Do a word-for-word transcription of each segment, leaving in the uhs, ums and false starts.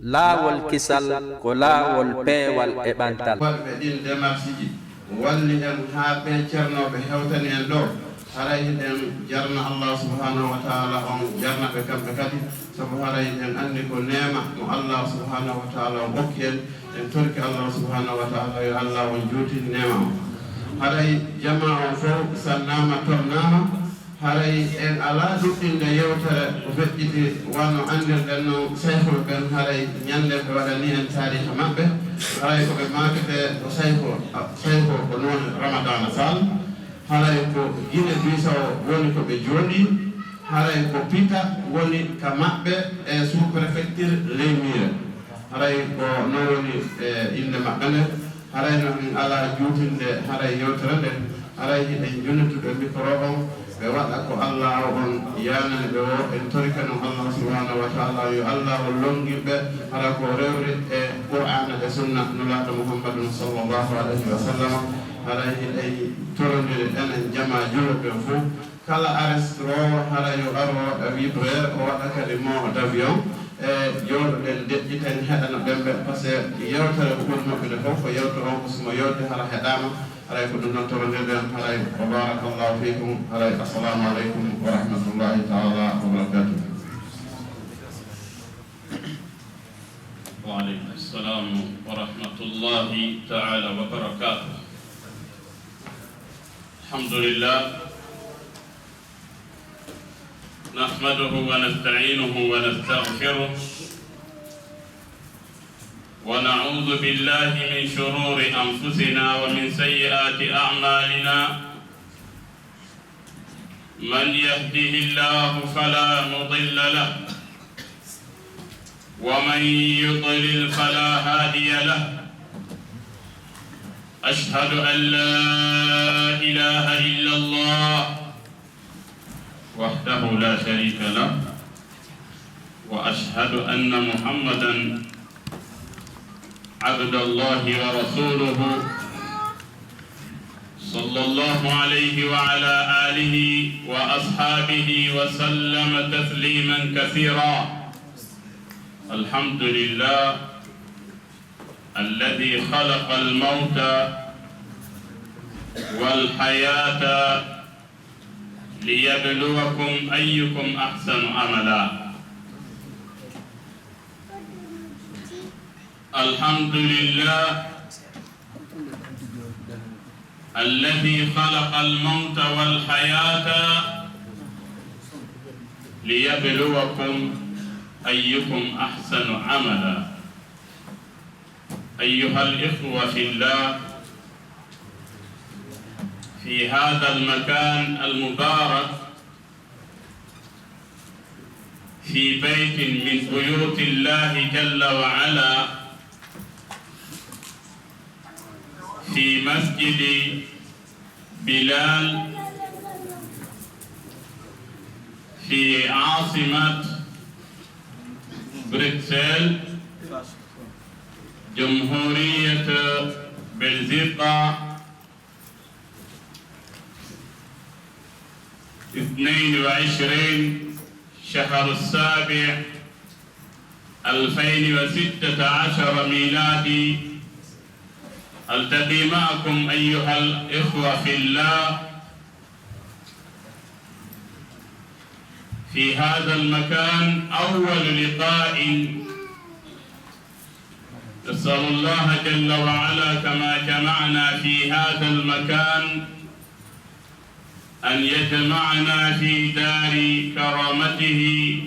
Laawol kisal ko laawol peewal e ɓantal. Waɗɓe ɗin démarche ji walli en haa ɓee ceernooɓe hewtani en ɗoo. Haray hiɗen jarna Allah subhanahu wa ta'ala on, jarna ɓe kamɓe kadi, sabu haray hiɗen anndi ko neema mo Allah subhanahu wa ta'ala on okki en. En torike Allah subhanahu wa ta'ala yo Allah on juutin neema on. Haray jamaa on fow sannaama, tornaama. Haray en alaa ɗuɗɗinde yewtere ko feƴƴiti, wano anndirɗen non, sayhol ɓen haray ñannde ɓe waɗani en taariika maɓɓe. Haray ko ɓe maaketee ko sayhol, sayhol ko non Ramadaana Sall. Haray ko Gine Bisawo woni ko ɓe jooɗii. Haray ko Pita woni ka maɓɓe e sous-préfecture Leymiire. Haray ko non woni e innde maɓɓe nde. Haray non min alaa juutinde haray yewtere nde, haray hiɗen junnitude mikoro on, ɓe waɗa ko Allah on yaanani ɓe woo. En torike non Allah subhanahu wa ta'ala yo Allah on lonngin ɓe, hara ko rewri e Qur'aana e Sunna Nulaaɗo Muhammadun sallallahu alayhi wa sallam. Haray hiɗen torondiri enen jamaa julɓe ɓen fow. Kala arestroowo hara yo ar o waɗa vibreur, o waɗa kadi mot d'avion. E jooɗoɗen, deƴƴiten, heɗano ɗen ɓe, parce que yewtere ko ɓuri moƴƴude fof ko yewtere on ko simo yewte hara heɗaama. Haray ko ɗum noon torondirɗen. Haray wa barakallahu fikum. Haray assalamu aleykum wa rahmatullahi taala wa barakatuh. وعليكم السلام ورحمة الله تعالى وبركاته. الحمد لله. نحمده ونستعينه ونستغفره، ونعوذ بالله من شرور أنفسنا ومن سيئات أعمالنا. من يهده الله فلا مضل له، ومن يضلل فلا هادي له. أشهد أن لا إله إلا الله وحده لا شريك له، وأشهد أن محمدا عبد الله ورسوله، صلى الله عليه وعلى آله وأصحابه وسلم تسليما كثيرا. الحمد لله الذي خلق الموت والحياة ليبلوكم أيكم أحسن عملا. الحمد لله الذي خلق الموت والحياة ليبلوكم أيكم أحسن عملا. أيها الإخوة في الله، في هذا المكان المبارك، في بيت من بيوت الله جل وعلا، في مسجد بلال، في عاصمة بروكسل، جمهورية بلجيكا، اثنين وعشرين شهر السابع ألفين وستة عشر ميلادي. ألتقي معكم أيها الإخوة في الله في هذا المكان أول لقاء. نسأل الله جل وعلا كما جمعنا في هذا المكان أن يجمعنا في دار كرامته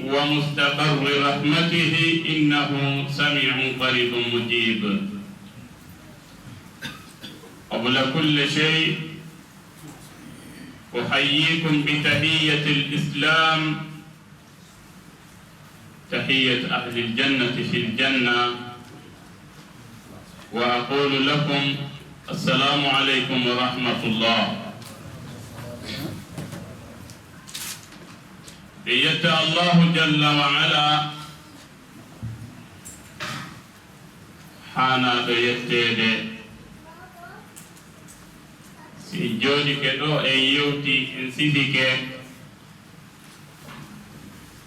ومستقر رحمته، إنه سميع قريب مجيب. قبل كل شيء، أحييكم بتحية الإسلام، تحية أهل الجنة في الجنة، وأقول لكم: السلام عليكم ورحمة الله. En yetta Allahu jalla wa ala, haanaaɗo yetteede. Si en jooɗike ɗo, en yewti, en sifike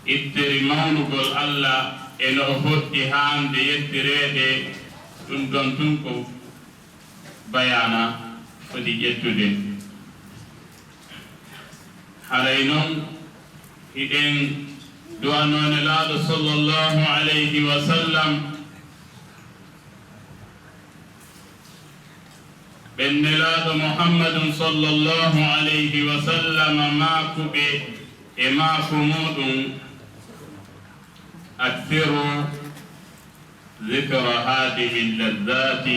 ittiri mawnugol Allah, E no o foti haande yettireede, ɗum ɗon tun ko bayaana foti ƴettude. Haray non hiɗen du'anoo Nelaaɗo sallallahu alayhi wa sallam, ɓen Nelaaɗo Muhammadun sallallahu alayhi wa sallam maakuɓe e maaku muuɗum, أكثروا ذكر هادم اللذات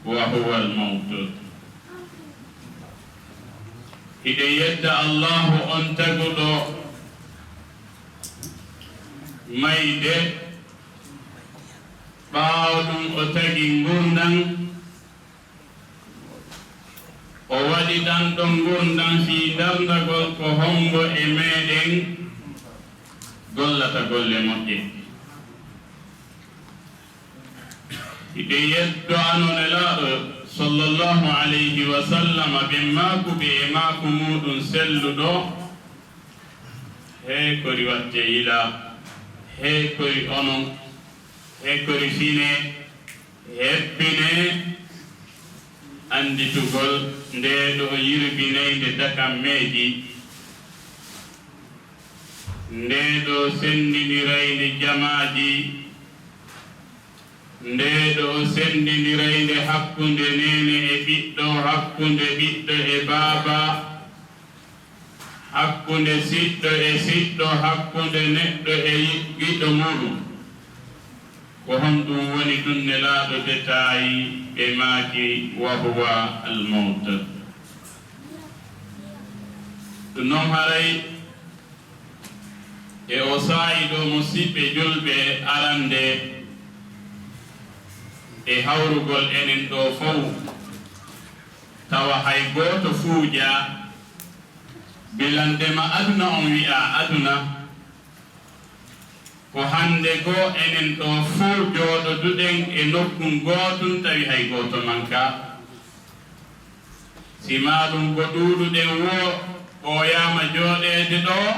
وهو الموت. Hiɗen yetta Allaahu on taguɗo mayde, ɓaawo ɗum o tagi ngurndan, o waɗi ɗan ɗon ngurndan fii darndagol ko hombo e meɗen gollata golle moƴƴe. Hiɗen yetto ano Nelaaɗo sallallahu alayhi wa sallam, ɓen maakuɓe e maaku muuɗum selluɗo, hey kori watte yila, hey kori onon, hey kori fine, hebbinee annditugol ndee ɗoo yirbinaynde dakammeeji, ndee ɗoo senndindiraynde jamaaji, ndee ɗoo senndindiraynde hakkunde neene e ɓiɗɗo, hakkunde ɓiɗɗo e baaba, hakkunde siɗɗo e siɗɗo, hakkunde neɗɗo e yi-, giɗo muuɗum. Ko honɗum woni ɗum Nelaaɗo détail ɓe maaki, wa huwa al-mawt. Ɗum noon haray e oo saa'i ɗoo, musiɓɓe julɓe, arande e hawrugol enen ɗoo fow, tawa hay gooto fuujaa bilande ma aduna on wi'aa aduna, ko hannde goo enen ɗoo fow jooɗoduɗen e nokkun gootun tawi hay gooto mankaa. Si maa ɗum ko ɗuuɗuɗen woo ɓooyaama jooɗeede ɗoo,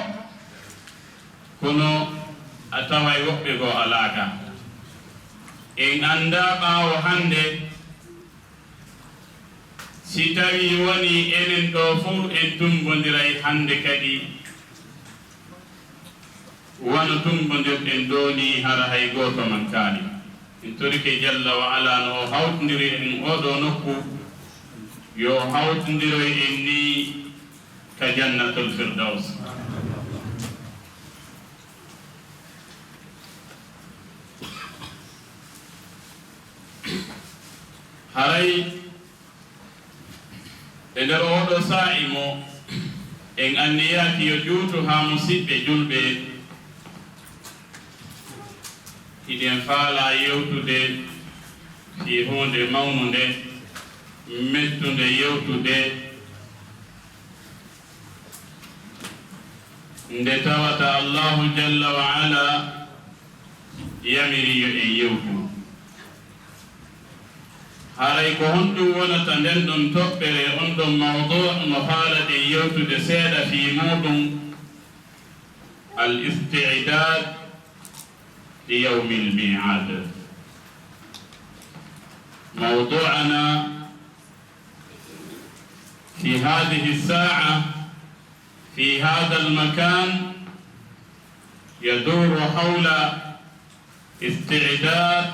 kono a taway woɓɓe goo alaa ka. En anndaa ɓaawo hannde, si tawii wonii enen ɗoo fow en tummbondiray hannde kadi, wano tummbondirɗen ɗoo nii, hara hay gooto mankaali. En torike Jalla wa Ala no o hawtindiri en oo ɗoo nokku, yo o hawtindiroy en nii ka Jannatul Firdaws. Haray e nder oo ɗoo saa'i mo en anniyaaki yo juutu haa musiɓɓe julɓe, hiɗen faalaa yewtude fii huunde mawnunde, mettunde yewtude, nde tawata Allaahu Jalla wa Ala yamiri yo en yewtu. Haray ko honɗum wonata nden ɗon toɓɓere, on ɗon mawdu' mo faalaɗen yewtude seeɗa fii muuɗum? Al-isti'daad li yawmil mi'aad. Mawdu'ana fi haadihi saa'a في هذا المكان يدور حول استعداد،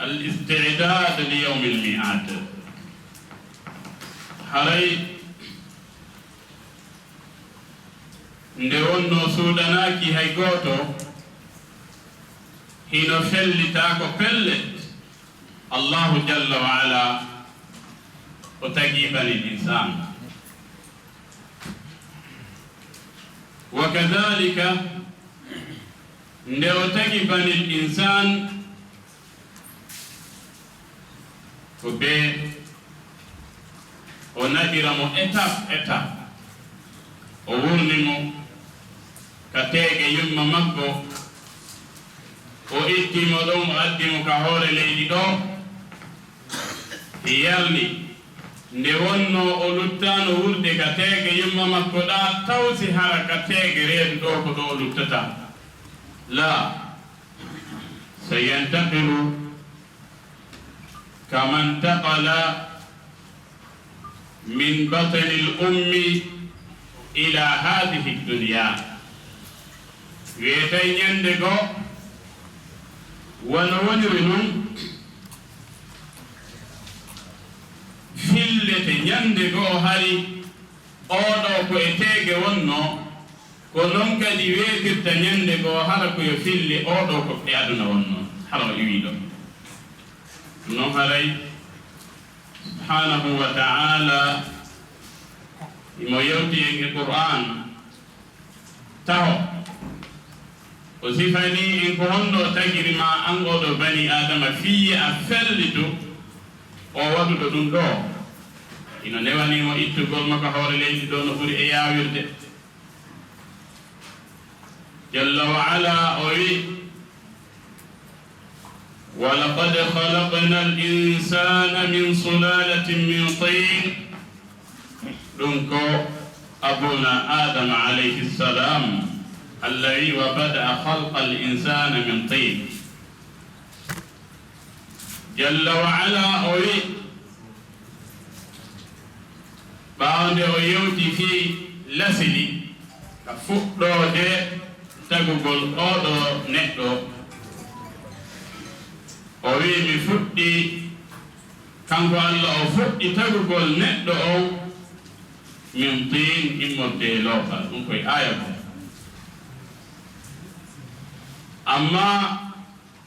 الاستعداد ليوم الميعاد. Haray nde wonnoo suuɗanaaki hay gooto, hino fellitaa ko pellet, Allaahu Jalla wa Ala o tagii banil insaan. Wa kadaalika, nde o tagi banil insaan, ko ɓe o naɓira mo étape, étape. O wurni mo ka teege yumma makko, o itti mo ɗon, o addi mo ka hoore leydi ɗoo, yalni. Nde wonnoo o luttaano wuurde ka teege yumma makko ɗaa, taw si hara ka teege reedu ɗoo ko ɗoo o luttata? Laa. سينتقل كما انتقل من بطن الأم إلى هذه الدنيا. Wiyetee ñande goo, wano woniri nun, fillete ñande goo hari, oo ɗoo ko e teege wonnoo, ko non kadi weetirta ñande goo hara ko yo fille oo ɗoo ko e aduna wonnoo, hara o iwii ɗoo. Non haray, subhaanahu wa ta'ala, himo yewti en e Qur'aan taho. O sifanii en ko honno o tagiri maa an oo ɗoo banii Aadama fii a fellitu o waɗuɗo ɗun ɗoo. Hino newanii mo ittugol mo ka hoore leydi ɗoo no ɓuri e yaawirde. Jalla wa Ala o wi'i, ولقد خلقنا الإنسان من سلالة من طين. Ɗun ko Abuna Adama alayhi salam, Alla wi'i, وبدأ خلق الإنسان من طين. Jalla wa Ala o wi'i, ɓaawo nde o yewti fii lasili ka fuɗɗoode tagugol oo ɗoo neɗɗo, o wi'i, mi fuɗɗi, kanko Alla o fuɗɗi tagugol neɗɗo on, min tiin, immorde e loofal. Ɗun koye aaya goo. Amma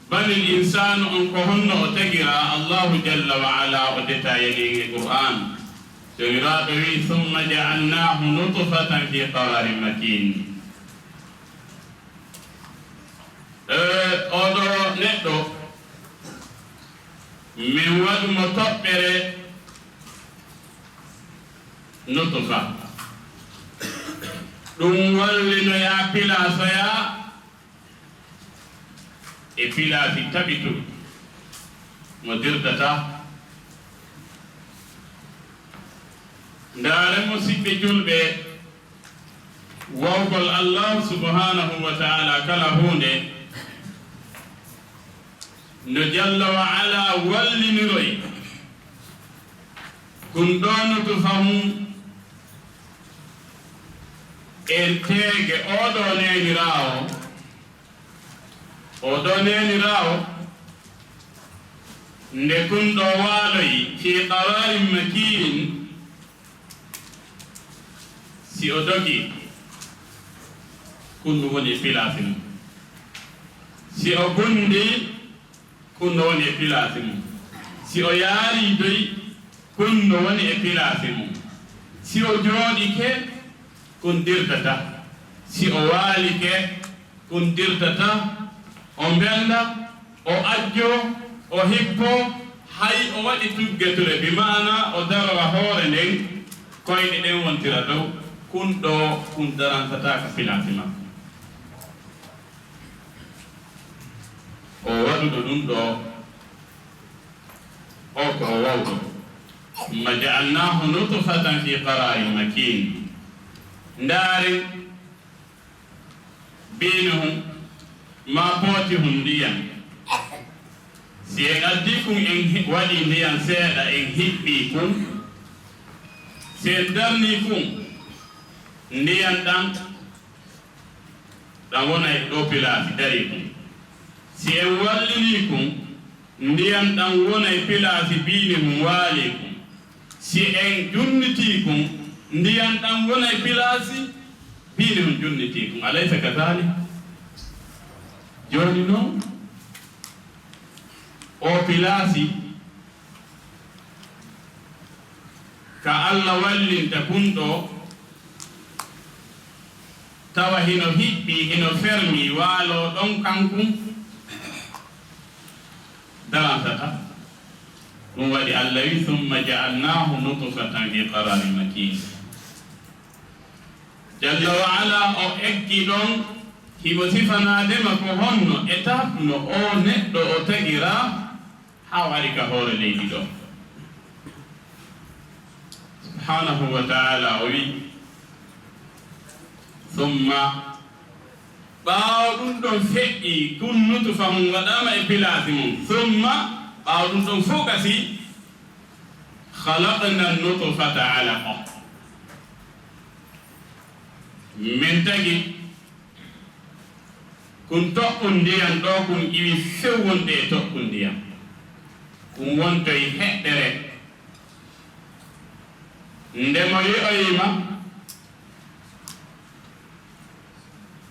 banil insaanu on, ko honno o tagiraa? Allaahu jalla wa ala o detaayanii en e Qur'aan. Joomiraaɗo wi'i, ثم جعلناه نطفة في قرار مكين. Ee, oo ɗoo neɗɗo, min waɗu mo toɓɓere nutfa. Ɗun wallinoyaa pilaasoyaa e pilaasi taɓituɗo mo dirtataa. Ndaare, musiɓɓe julɓe, wawgol Allah subhanahu wa ta'ala kala huunde, no jalla wa ala walliniroy kun ɗoo nutfa mun e teege oo ɗoo neeniraawo. Oo ɗoo neeniraawo, nde kun ɗoo waaloyi fii qaraarin makiin, si o dogi, kun ɗun woni e pilaasi mun. Si o gundi, kun no woni e pilaasi mun. Si o yaarii doy, kun no woni e pilaasi mun. Si o jooɗike, kun dirtataa. Si o waalike, kun dirtataa. O mbelnda, o ajjoo, o hippoo, hay o waɗi tuggeture, bi ma'ana o darora hoore nden, koyɗe ɗen wontira dow, kun ɗoo, kun darantataa ka pilaasi makko. O waɗuɗo ɗun ɗoo, o ko o wawɗo. ثم جعلناه نطفة في قرار مكين. Ndaaren, biinihun, maa pootihun ndiyan. Si en addii kun, en hi-, waɗii ndiyan seeɗa, en hiɓɓii kun. Si en darnii kun, ndiyan ɗan ɗan wona e ɗoo pilaasi darii kun. Si en wallinii kun, ndiyan ɗan wona e pilaasi biinihun waalii kun. Si en junnitii kun, ndiyan ɗan wona e pilaasi biinihun junnitii kun. Alaysa kadhalik? Jooni non, oo pilaasi ka Alla wallinta kun ɗoo, tawa hino hiɓɓii, hino fermii, waaloo ɗon kankun, darantataa. Ɗun waɗi Alla wi'i, ثم جعلناه نطفة في قرار مكين. Jalla wa ala o eggi ɗon, himo sifanaade ma ko honno étape no oo neɗɗo o tagiraa, haa o ari ka hoore leydi ɗoo. Subhanahu wa ta'ala o wi'i, ثم, ɓaawo Ɗum ɗon feƴƴi, kun nutfa mum waɗaama e pilaasi mum. Summa, ɓaawo ɗum ɗon fof kasi, khalaqna nutfata alaqa. Min tagi kun toɓɓun ndiyam ɗo, kun iwi few wonde e toɓɓun ndiyam. Kun wontoy heɗɗere. Nde mo ye'oyima,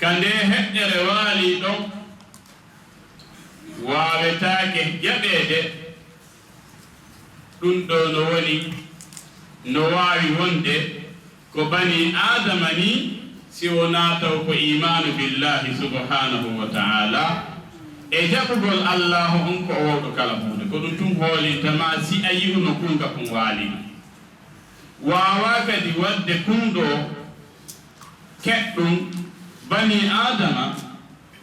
ka nde heɗɗere waali ɗon, waawetaake jaɓeede. Ɗum ɗo no woni, no waawi wonde ko bani Aadama ni, si wonaa taw ko iimaanu billaahi subhaanahu wa ta'aala, e jaɓugol Allaahu on ko o wowɗo kala huunde. Ko ɗum tun hoolinta ma si a yi'uno kun ga kun waali. Waawaa kadi waɗde kun ɗo keɗɗum bani Aadama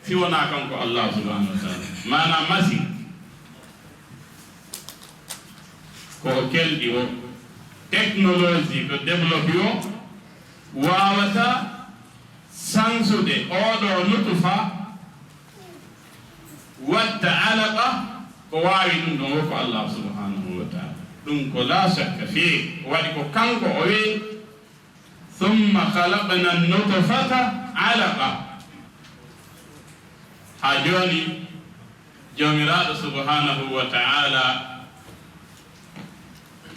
si wonaa kanko Allah subhanahu wa ta'ala. Maanaam machine ko o kelɗi o, technologie ko développé o, waawata sansude oɗo nutfa, watta alaqa, ko waawi ɗum ɗon woko Allah subhanahu wa ta'ala. Ɗum ko la shakka fii, o waɗi ko kanko o wi'i, "Thumma khalaqna nutfata alaqa." Haa jooni, Joomiraaɗo subhanahu wa ta'ala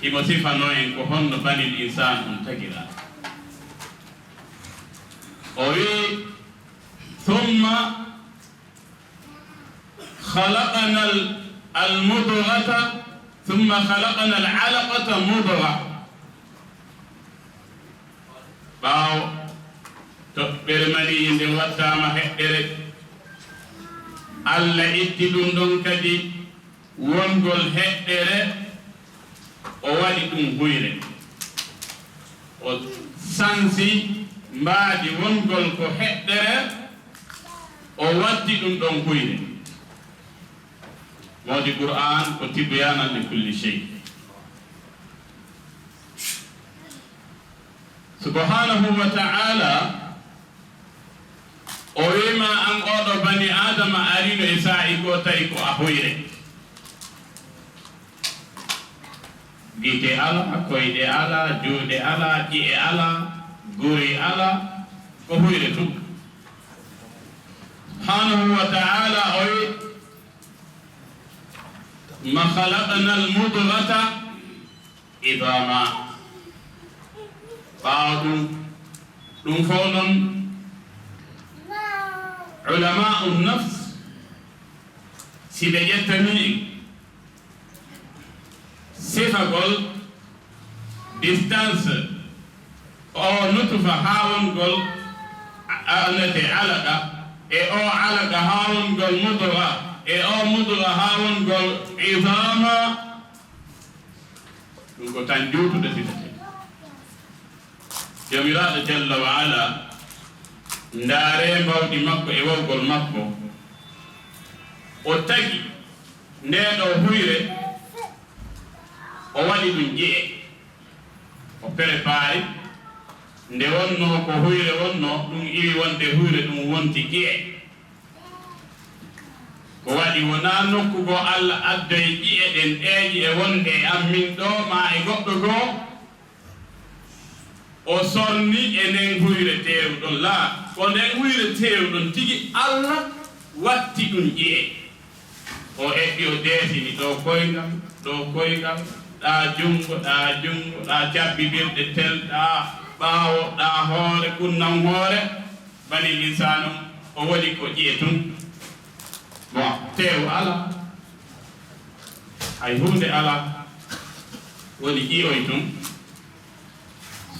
himo sifanoo en ko honno banil insaan on tagiraa. O wi'i, "Thumma khalaqna al-, al-mudghata, thumma khalaqna al-alaqata mudgha." Ɓaawo toɓɓere mani nde wattaama heɗɗere, Allah itti ɗum ɗon kadi wongol heɗɗere, o waɗi ɗum huyre. O sansi mbaadi wongol ko heɗɗere, o watti ɗum ɗon huyre. Mawdi Qur'aan ko tibyaanan li kulli shay. Subhanahu wa ta'ala, o wi'i ma an oɗo bani Aadama arino e saa'i goo tawi ko a huyre. Gite ala, koyɗe ala, juuɗe ala, ƴi'e ala, guri ala, ko huyre tun. Subhanahu wa ta'ala, o wi'i, "Thumma khalaqna al-mudghata idhama." Ɓaawo ɗum, ɗum fof noon, ulama'u nafs, si ɓe ƴettanii en sifagol distance o nutfa haa wongol a-, a-, anete alaqa, e o alaqa haa wongol mudgha, e o mudgha haa wongol idhama, ɗum ko tan juutude sifete. Joomiraaɗo Jalla wa Ala, ndaaree mbawdi makko e wawgol makko. O tagi ndee ɗoo huyre, o waɗi ɗum ƴi'e. O préparé, nde wonnoo ko huyre wonnoo, ɗum iwi wonde huyre, ɗum wonti ƴi'e. Ko waɗi wonaa nokku goo Allah addoyi ƴi'e ɗen, ɗee ƴi'e wonɗe e am min ɗoo, maa e goɗɗo goo, o sorni e nden huyre teewɗon. Laa, ko nden huyre teewɗon tigi Allah watti ɗum ƴi'e. O eɓɓi, o deesini ɗoo koyngal, ɗoo koyngal, ɗaa junngo, ɗaa junngo, ɗaa cabbibirɗe tel, ɗaa ɓaawo, ɗaa hoore, kunnan hoore. Banil insaanu, o woni ko ƴi'e tun. Bon, teewu alaa. Hay huunde alaa. Woni ƴi'oy tun.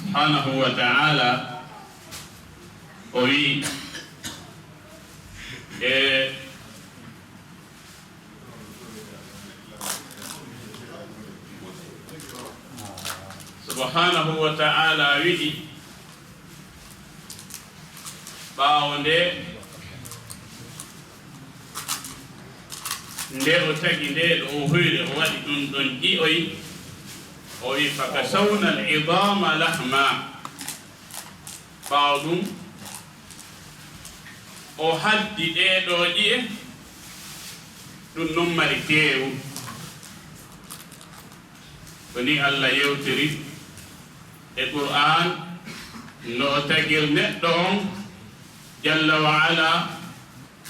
Subhanahu wa ta'ala, o wi'i, e, Subhanahu wa ta'ala wi'i, ɓaawo nde, nde o tagi nde ɗo o hoyre, o waɗi ɗum ɗon ƴi'oy, o wi'i, "Fakasawna al-'idama lahma." Ɓaawo ɗum, O haddi ɗee ɗoo ƴi'e, ɗum noon mari keewu. Ko nii Allah yewtiri e Qur'aan no o tagir neɗɗo on, jalla wa ala,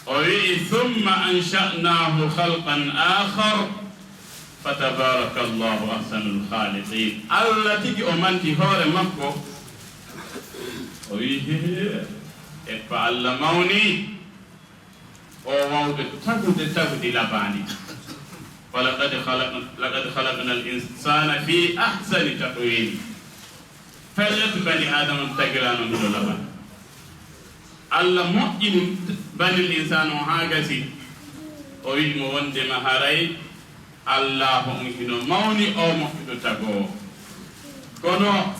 o wi'i, "Thumma ansha'naahu khalqan aakhar, fa tabaarakallaahu ahsanul khaaliqiin." Allah tigi o manti hoore makko, o wi'i, "Hee, eppa Allah mawni." O waawde tagude tagudi labaandi. Wa laqad khalaq-, laqad khalaqnal insaana fii ahsani taqwiim. Pellet, bani Aadama tagiraano hino laban. Allah moƴƴini banil insaana on haa gasi. O wi'i mo wondema haray Allaahu on hino mawni, o moƴƴuɗo tagoowo. Kono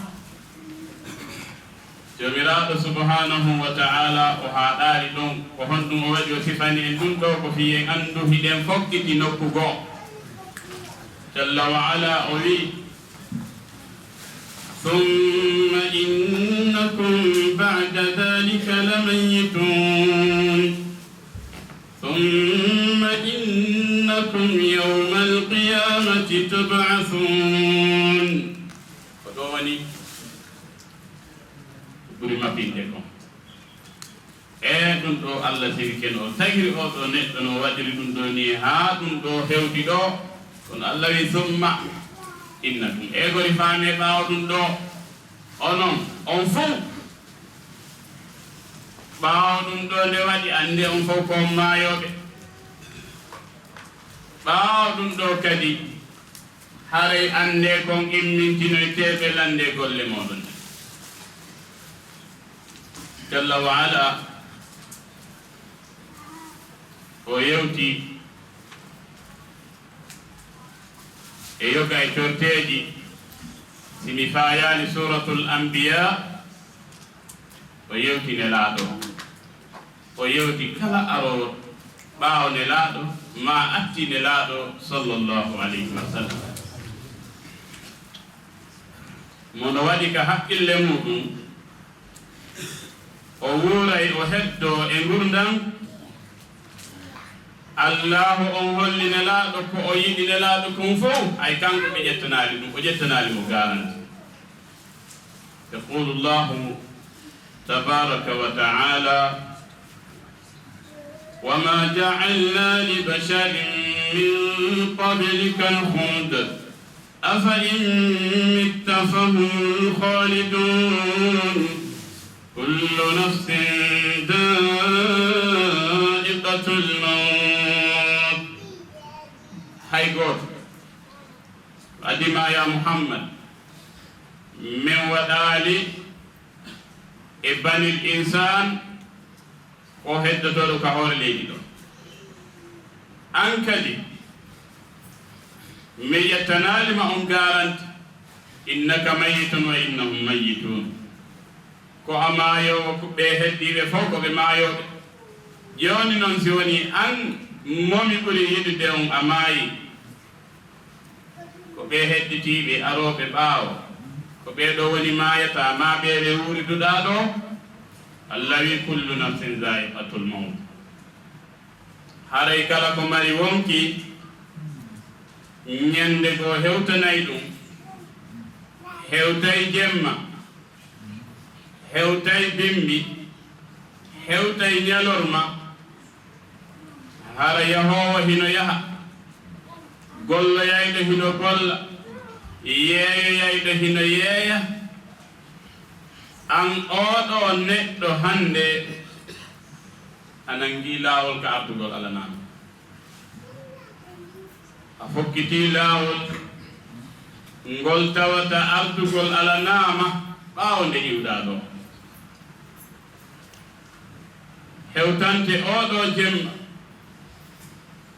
Joomiraaɗo subhaanahu wa ta'ala o haaɗaali ɗum. Ko honɗum o waɗi o sifani en ɗum ɗoo? Ko fii en anndu hiɗen fokkiti nokku goo. Jalla wa ala o wi'i, "Thumma innakum ba'da dhalika lamayyitun. Thumma innakum yawmal qiyamati tub'athun." Ko ɗoo woni ɓuri maɓɓinde kon. E ɗum ɗoo Allah sirike no o tagiri oo ɗoo neɗɗo, no o waɗiri ɗum ɗoo nii haa ɗum ɗoo hewti ɗoo. Kono Allah wi, "Summa innakum." E gori faame ɓaawo ɗum ɗoo. Onon, on fow. Ɓaawo ɗum ɗoo nde waɗi, annde on fow ko on maayooɓe. Ɓaawo ɗum ɗoo kadi, haray annde kon immintinoyteeɓe lannde golle mooɗon. Jalla wa ala, o yewti e yoga e corteeji, si mi faayaali Suuratul Anbiyaa, o yewti Nelaaɗo. O yewti kala aroowo ɓaawo Nelaaɗo, maa atti Nelaaɗo, sallallahu alayhi wa sallam. Mo no waɗi ka haqqille muuɗum, o wuuray, o heddoo e ngurndan. Allaahu on holli Nelaaɗo ko o yiɗi Nelaaɗo kon fow, hay kanko ɓe ƴettanaali ɗum, o ƴettanaali mo garanti. Yaqulu Allahu tabaraka wa ta'ala, "Wa ma ja'alna li basharin min qablika al-khuld, afa in mitta fahumul khalidun. Kullu nafsin dha'iqatul mawt." Hay gooto. Adima ya Muhammad, min waɗaali e banil insaan ko heddotooɗo ka hoore leydi ɗo. An kadi, mi ƴettanaali ma on garanti, innaka mayyitun wa innahum mayyitun. Ko a maayoowo, ko ɓe heddiiɓe fow ko ɓe maayooɓe. Jooni non, si woni an mo mi ɓuri yiɗude on a maayi, ko ɓe hedditiiɓe arooɓe ɓaawo, ko ɓee ɗoo woni maayataa, maa ɓee ɓe wuuriduɗaa ɗoo? Allah wi, "Kullu nafsin zaa'iqatul mawt." Haray kala ko mari wonki, ñande goo hewtanay ɗum, hewtay jemma, hewtay bimbi, hewtay ñalorma. Hara yahoowo hino yaha, golloyayɗo hino golla, yeeyoyayɗo hino yeeya. An oo ɗoo neɗɗo hannde, a nanngii laawol ka artugol alanaama. A fokkitii laawol ngol tawata artugol alanaama ɓaawo nde iwɗaa ɗoo. Hewtante oo ɗoo jemma,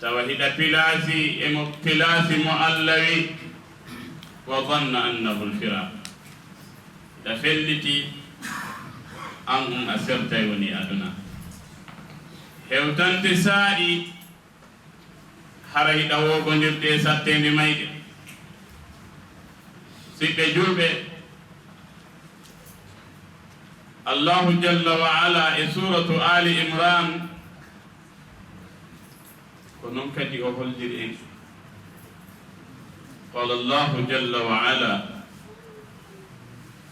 tawa hiɗa pilaasi e mo, pilaasi mo Alla wi, "Wa zanna annahu l-firaaq." Hiɗa felliti an on a sertay woni aduna. Hewtante saa'i, hara hiɗa woogondirde e satteendi mayde. Siɓɓe julɓe, Allahu jalla wa ala e suuratu Ali Imran, ko noon kadi o holliri en. Qala Allahu jalla wa ala,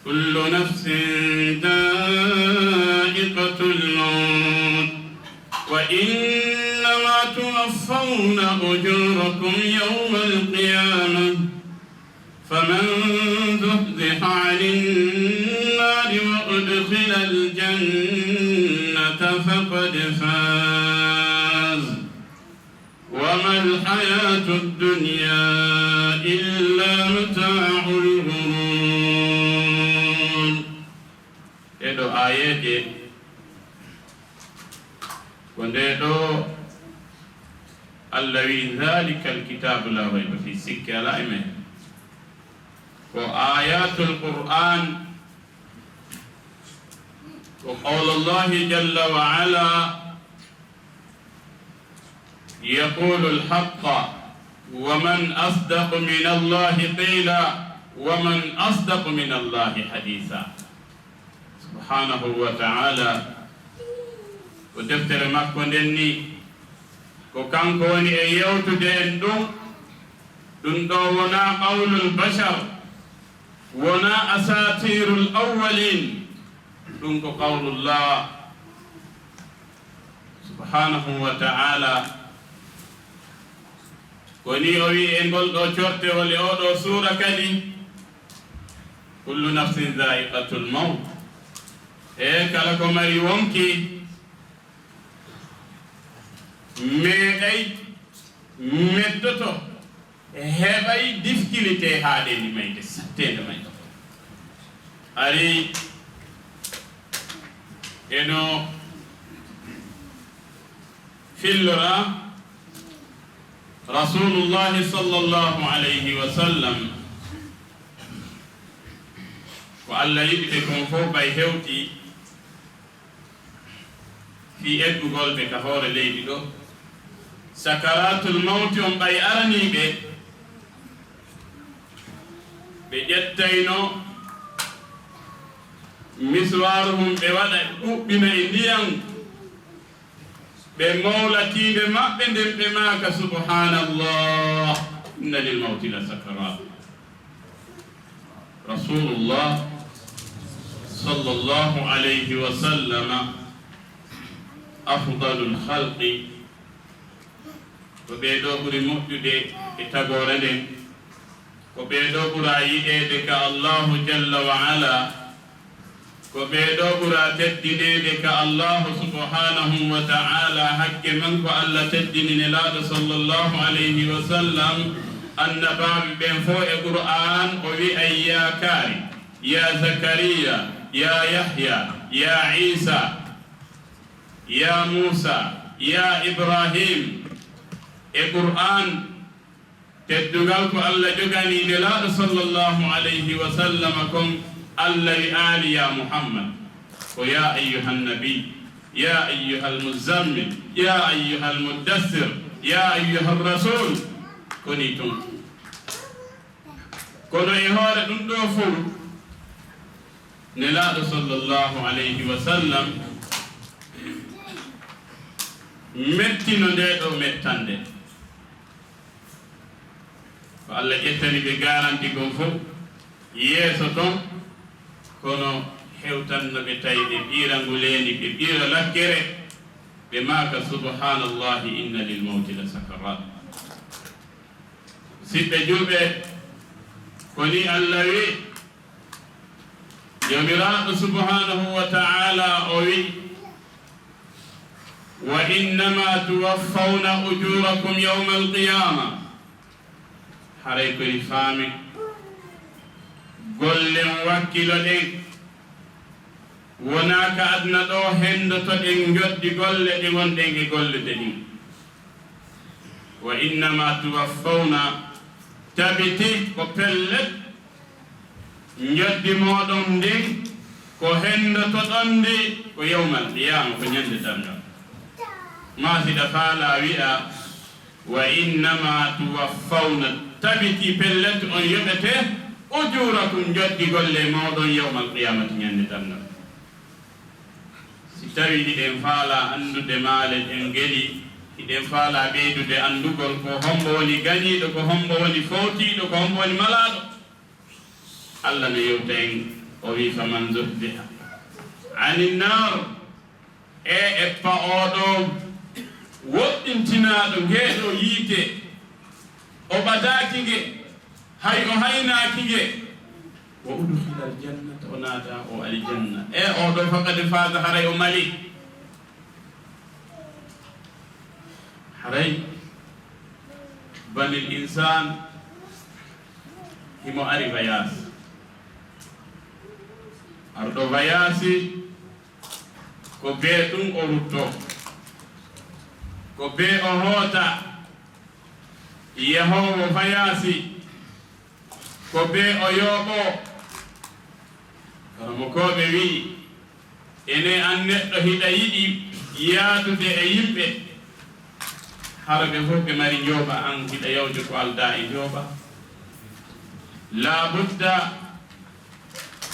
kullu nafsin dha'iqatul maut, wa innama tuwaffawna ujurakum yawmal qiyamah, faman zuhziha 'anin nari wa udkhilal jannata faqad faz. Wa mal hayatud dunya illa mata'ul ghurur. Ɗee ɗoo aayeeje ko ndee ɗoo Allah wi'i, "Dhalikal kitabu la rayba fih", sikke alaa e men. Ko aayatul Qur'an, ko qawlullahi jalla wa ala, yaqulul haqqa, wa man asdaqu minallahi qila, wa man asdaqu minallahi haditha. Subhanahu wa ta'ala, ko deftere makko nden ni, ko kanko woni e yewtude en ɗum. Ɗum ɗoo wonaa qawlul bashar, wonaa asatirul awwalin, ɗum ko qawlullah subhanahu wa ta'ala. Ko ni o wi'i e ngol ɗoo cortewol e oo ɗoo suura kadi, kullu nafsin dha'iqatul maut. E kala ko mari wonki, meeɗay, mettoto, heɓay difficulté haaɗe ndi mayde, satteende mayde. Ari eno fillora Rasulullahi sallallahu alayhi wa sallam, ko Allah yiɗi ɓe kon fof ɓay hewti fii eggugol ɓe ka hoore leydi ɗo. Sakaratul mawti on ɓay aranii ɓe, ɓe ƴettayno miswaaru hum, ɓe waɗa ɓuɓɓina e ndiyan, ɓe mowla tiinde maɓɓe nden, ɓe maaka, "Subhanallah, inna lil mawti la sakarat." Rasulullah sallallahu alayhi wa sallama, afdalul khalqi, ko ɓee ɗoo ɓuri moƴƴude e tagoore nden, ko ɓee ɗoo ɓura yiɗeede ka Allahu jalla wa ala, ko ɓee ɗoo ɓura teddineede ka Allahu subhanahu wa ta'ala. Hakke men ko Allah teddini Nelaaɗo sallallahu alayhi wa sallam, annabaaɓe ɓen fof e Qur'an o wi'ay, "Ya kaari, ya Zakariya, ya Yahya, ya Isa, ya Musa, ya Ibrahim." E Qur'an, teddungal ko Allah jogani Nelaaɗo sallallahu alayhi wa sallam kon, Allah wi'aali, "Ya Muhammad," ko, "Ya ayyuhan nabi, ya ayyuhal muzammil, ya ayyuhal muddassir, ya ayyuhar rasul." Ko ni tun. Kono e hoore ɗum ɗoo fof, Nelaaɗo sallallahu alayhi wa sallam mettino ndee ɗoo mettande. Ko Allah ƴettani ɓe garanti kon fof yeeso ton, kono hewtanno ɓe tawi ɓe ɓiira nguleeni, ɓe ɓiira lakkere, ɓe maaka, "Subhanallahi, inna lil mawti la sakarat." Siɓɓe julɓe, ko ni Allah wi, Joomiraaɗo subhanahu wa ta'ala o wi, "Wa innama tuwaffawna ujurakum yawmal qiyama." Haray ko ni faami, gollen wakkilo ɗen, wonaa ka aduna ɗoo hendotoɗen njoddi golle ɗe ngonɗen e gollude ɗin. "Wa innama tuwaffawna", tabiti ko pellet, njoddi mooɗon ndin ko hendotoɗon ndi ko yawmal qiyama, ko ñande darngal. Ma siɗa faala wi'a, "Wa innama tuwaffawna", tabiti pellet on yoɓete, "ujurakum", njoddi golle mooɗon, "yawmal qiyamati", ñande darngal. Tawi hiɗen faalaa anndude maale ɗen ngeli, hiɗen faalaa ɓeydude anndugol ko hombo woni gañiiɗo, ko hombo woni fowtiiɗo, ko hombo woni malaaɗo. Allah no yewta en, o wi'i, "Faman zuhziha anin naar", e eppa oo ɗoo woɗɗintinaaɗo ngee ɗoo yiite, o ɓadaaki nge, hay o haynaaki nge, "wa udkhilal jannata", o naata o aljanna. E oo ɗoo faqad faaza, haray o mali. Haray banil insaan himo ari vayaasi. Arɗo vayaasi ko bee ɗum o ruttoo. Ko bee o hoota yahoowo vayaasi. Ko bee o yooɓoo. Karamokooɓe wi'i, ene an neɗɗo hiɗa yiɗi yaadude e yimɓe, hara ɓe fof ɓe mari njooɓa, an hiɗa yawde ko aldaa e njooɓa. Laa budda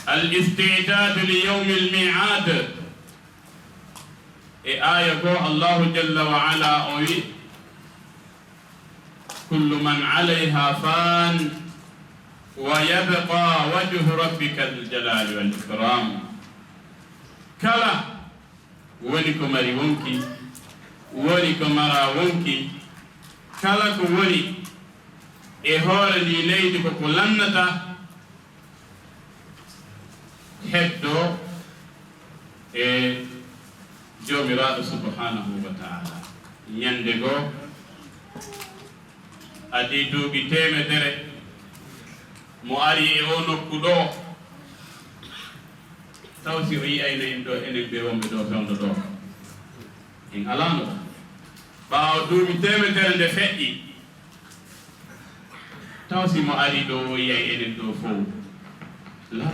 al isti'daadu li yawmil mi'aad. E aaya goo, Allaahu jalla wa ala o wi'i, "Kullu man alayha fan, wa yabqa wajhu rabbika dhul jalali wal ikram." Kala woni ko mari wonki, woni ko mara wonki, kala ko woni e hoore ndi leydi ko ko lannata, heddoo e Joomiraaɗo subhanahu wa ta'ala. Ñande goo, adii duuɓi teemedere, mo ari e oo nokku ɗoo, taw si o yi'ayno en ɗoo, enen ɓe wonɓe ɗoo fewndo ɗoo, en alaano ɗoo. Ɓaawo duuɓi teemedere nde feƴƴi, taw si mo ari ɗoo, o yi'ay enen ɗoo fow? La.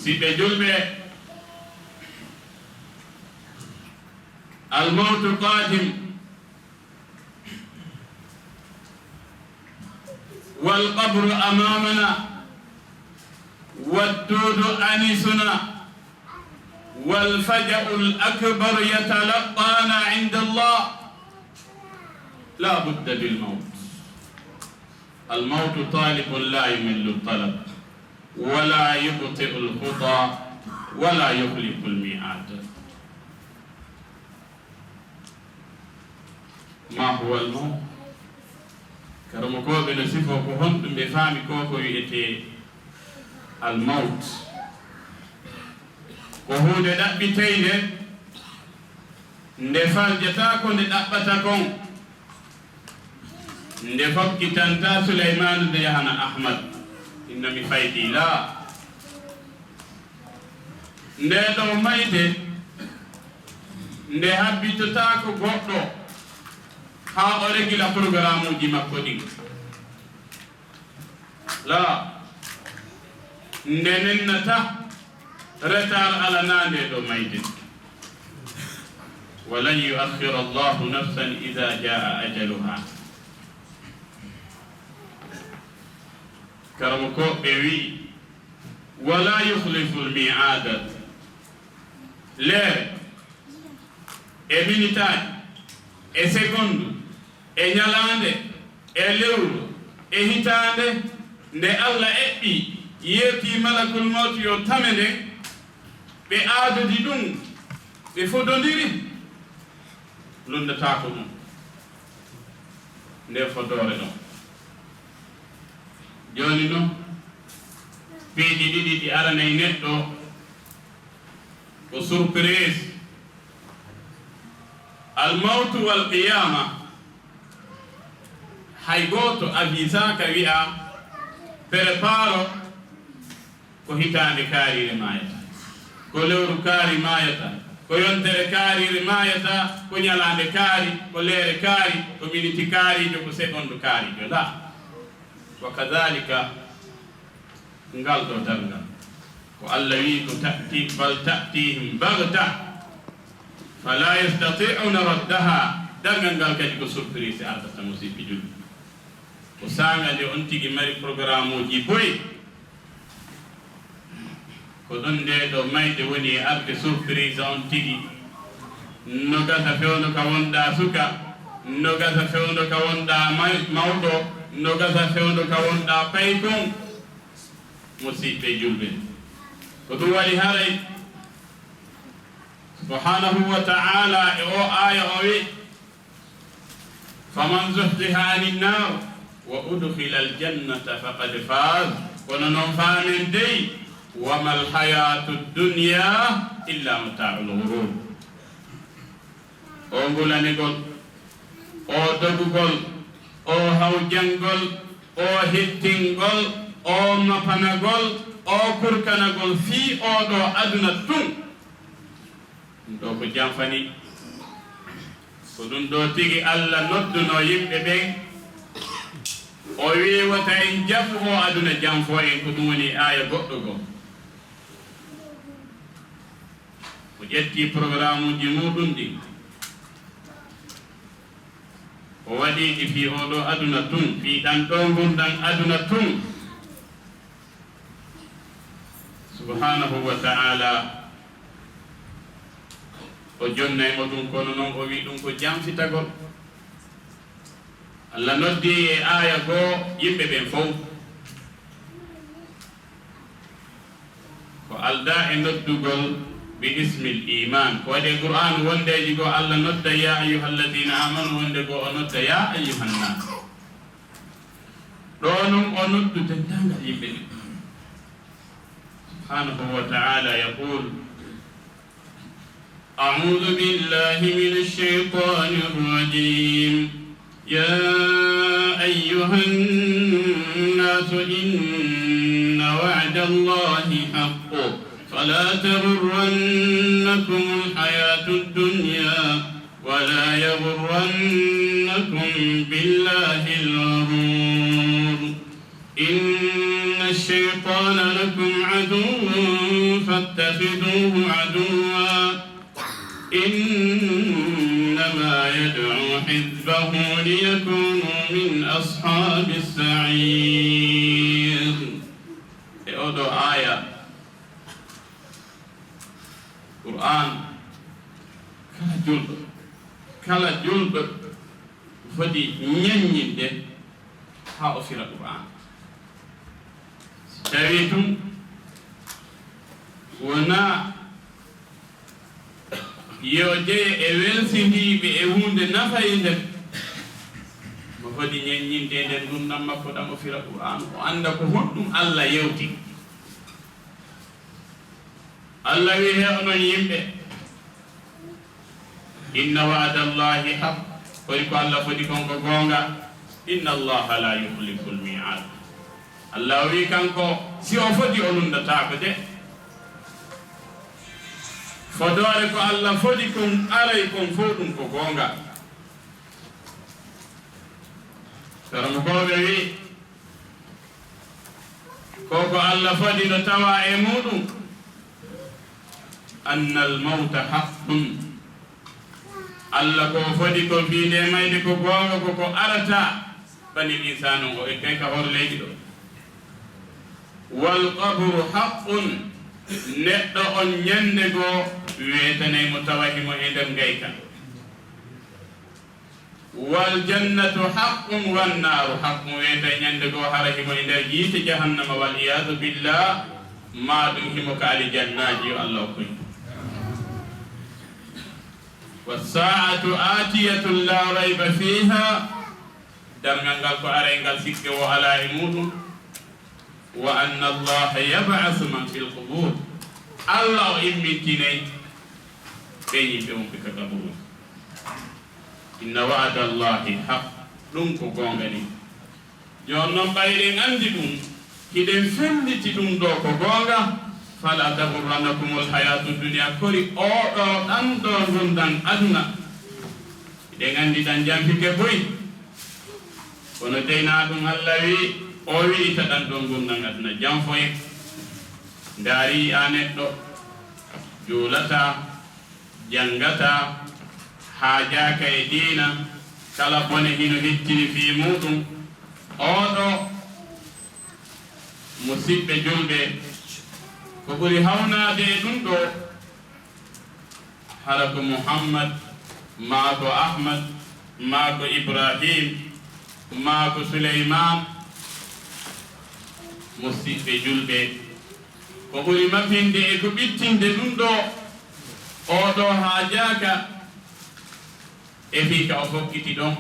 Siɓɓe julɓe, almawtu qaadim, wal qabru amamana, wal duudu anisuna, wal faja'ul akbar yatalaqqana inda Allah. La budda bil mawt. Al mawtu talibun la yumillu talab, wala yubti'u al khuta, wala yukhlifu al mi'ad. Ma huwa al mawt? Karamokooɓe no sifoo ko honɗum ɓe faami ko ko wi'etee al mawt. Ko huunde ɗaɓɓiteynde, nde faljata ko nde ɗaɓɓata kon, nde fokkitanta Suleymaanu nde yahana Ahmad, inna mi faydii laa. Nde ɗoo mayde, nde habbitotaako goɗɗo haa o regila programuuji makko ɗin. La, nde nennata retard alanaa nde ɗoo mayde. Walan yu'akhkhira Allahu nafsan idha jaa ajaluha. Karamokooɓe wi'i, wala yukhlifu al-mi'ad. Leere e minitaaji e segondu e ñalaande e lewru e hitaande nde Allah eɓɓi, yeetii malakul mawti yo tame nden, ɓe aadodi ɗum, ɓe fodondiri, lunndataako ɗum nde fodoore ɗon. Jooni non, piiji ɗiɗi ɗi aranay neɗɗo ko surprise. Al mawtu wal qiyaama. Hay gooto avisaaka wi'a, préparo, ko hitaande kaariire maayata, ko lewru kaari maayata, ko yontere kaariire maayata, ko ñalaande kaari, ko leere kaari, ko miniti kaariijo, ko segondu kaariijo. Laa. Wa kadhalika, ngal ɗoo darngal, ko Allah wi'i ko ta'ti-, bal ta'tihim baghta, fala yastati'una raddaha. Darngal ngal kadi ko surprise ardata, musiɓɓe julɓe. Ko saanga nde on tigi mari programuuji boy. Ko Ko ɗon nde ɗo mayde woni e arde surprise on tigi. No gasa fewndo ka wonɗaa suka, no gasa fewndo ka wonɗaa may-, mawɗo, no gasa fewndo ka wonɗaa paykun. Musiɓɓe julɓe, ko ɗum waɗi haray Subhanahu wa ta'ala e o aya o wi, "Faman zuhziha anin nar wa udkhila al jannata faqad faz." Kono noon faamen dey, "Wa mal hayatu dunya illa mata'ul ghurur." O ngulanigol, o dogugol, o hawjangol, o hettingol, o mapanagol, o kurkanagol fii oo ɗoo aduna tun. Ɗum ɗoo ko janfani. Ko ɗum ɗoo tigi Alla noddunoo yimɓe ɓen. O wi'i wota en jafu oo aduna janfoo en, ko ɗum woni aaya goɗɗo goo. O ƴetti programuuji muuɗum ɗin. O waɗi ɗi fii oo ɗoo aduna tun, fii ɗan ɗoo ngurndan aduna tun. Subhanahu wa ta'ala, o jonnay mo ɗum, kono non o wi ɗum ko janfitagol. Alla noddi e aaya goo yimɓe ɓen fow. Ko aldaa e noddugol bi ismil iman. Ko waɗi e Qur'an wondeeji goo Alla nodda ya ayyuhalladina amanu, wonde goo o nodda ya ayyuhannas. Ɗoo non o noddu denndaangal yimɓe ɓen. Subhanahu wa ta'ala yaqul, أعوذ بالله من الشيطان الرجيم. يا أيها الناس إن وعد الله حق فلا تغرنكم الحياة الدنيا ولا يغرنكم بالله الغرور. إن الشيطان لكم عدو فاتخذوه عدوا. إنما يدعو حزبه ليكونوا من أصحاب السعير. E oo ɗoo aaya, Qur'an, kala julɗo, kala julɗo foti ñaññinde haa o fira Qur'an. Si tawii tun wonaa yo jeye e welsindiiɓe e huunde nafaynde, mo foti ñaññinde e nder ngurndan makko ɗan o fira Qur'an, o annda ko honɗum Alla yewti. Alla wi he onon yimɓe, inna wa'dallahi haq, koy ko Alla fodi kon ko goonga, inna Allaha la yukhliful mi'ad. Alla o wi kanko, si o fodi o lunndataako de. Fodoore ko Alla fodi kon aray kon fow ɗum ko goonga. Karamokooɓe wi, ko ko Alla fodi no tawa e muuɗum, annal mawta haqqun. Alla ko fodi ko fii nde mayde ko goonga, ko ko arata. Banil insaanu o e kay ka hoore leydi ɗo. Wal qabru haqqun. Neɗɗo on ñande goo weetanay mo tawa himo e nder ngayka. Wal jannatu haqqun wan naaru haqqun, weetay ñande goo hara himo e nder yiite jahannama, wal iyaadu billah, maa ɗum himo ka alijannaaji, yo Alla okku en. Was saa'atu aatiyatun laa rayba fiiha, darngal ngal ko aray ngal, sikke woo alaa e muuɗum. Wa anna Allaha yab'asu man fil qubur. Alla o immintinay ɓen yimɓe wonɓe ka kaburuuji. Inna wa'da Allahi haq. Ɗum ko goonga ni. Jooni non ɓay eɗen anndi ɗum, hiɗen felliti ɗum ɗoo ko goonga. Fala taghurrannakumul hayatu dunya. Kori oo ɗoo ɗan ɗoo ngurndan aduna. Hiɗen anndi ɗan janfike buy. Kono dey na ɗum Alla wi, o wi'i ta ɗan ɗoo ngurndan aduna janfoye. Ndaari a neɗɗo, juulataa, janngataa, haajaaka e diina, kala bone hino hettini fii muuɗum. Oo ɗoo, musiɓɓe julɓe, Ko ɓuri hawnaade e ɗum ɗoo, hara ko Muhammad, maa ko Ahmad, maa ko Ibrahim, maa ko Suleymaan, musiɓɓe julɓe, ko ɓuri mafinde e ko ɓittinde ɗum ɗoo, oo ɗoo haajaaka e fii ka o fokkiti ɗon.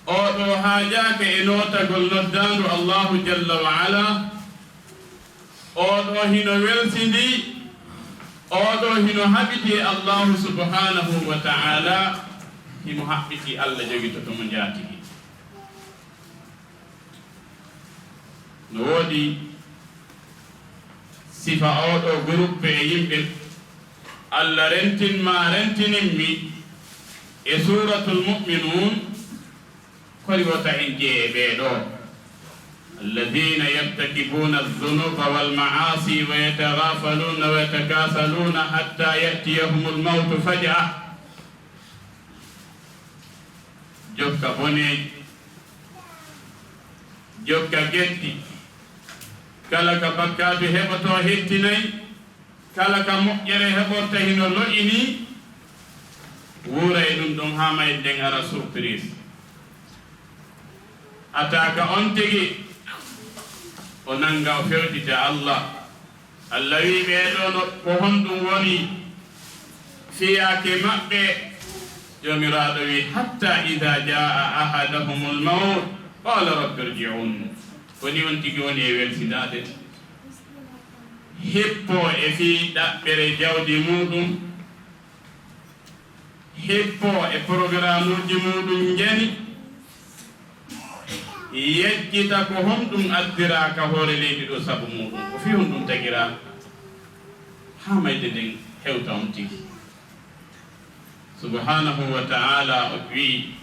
Oo ɗoo haajaaka e nootagol noddaandu Allaahu jalla wa ala. Oo ɗoo hino welsindii, oo ɗoo hino haɓitii Allaahu subhaanahu wa ta'ala, himo haɓɓitii Alla jogitoto mo njaatigi. No woodi sifa oo ɗoo guruppe e yimɓe Alla rentin maa rentinin mi e Suuratul Mu'minuun, kori wota en jeye ɓee ɗoo. الذين يرتكبون الذنوب والمعاصي ويتغافلون ويتكاسلون حتى يأتيهم الموت فجأة. Jokka boneeji, jokka geddi, kala ka bakkaatu heɓotoo hettinay, kala ka moƴƴere heɓorta hino lo'ini, wuura e ɗum ɗon haa mayde nden ara surprise. Ataaka on tigi, o nanga o fewtita Allah. Allah wi'i ɓee ɗoo no ko honɗum woni fiyaake maɓɓe? Joomiraaɗo wi'i, حتى إذا جاء أحدهم الموت قال رب ارجعون. Ko nii on tigi woni e welsindaade. Hippoo e fii ɗaɓɓere jawdi muuɗum, hippoo e porogaramuuji muuɗum njani, yejjita ko honɗum addiraa ka hoore leydi ɗoo sabu muuɗum, ko fii honɗum tagiraa, haa mayde nden hewta on tigi. Subhaanahu wa ta'ala o wi'i,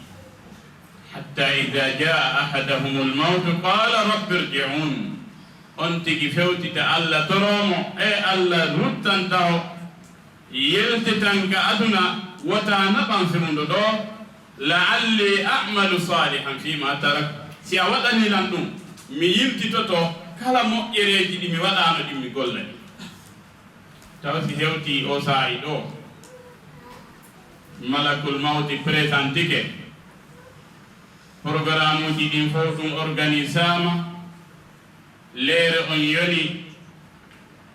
حتى إذا جاء أحدهم الموت قال رب ارجعون. On tigi fewtita Allah, toroo mo, e Allah ruttan taho, yiltitan ka aduna, wota naɓan fewndo ɗoo, لعلي أعمل صالحا فيما تركت. Si a waɗanii lan ɗum, mi yiltitoto kala moƴƴereeji ɗi mi waɗaano ɗin mi golla ɗi. Taw si hewtii oo saa'i ɗoo, malakul mawti présentike, porogaramuuji ɗin fow ɗum organisaama, leere on yoni,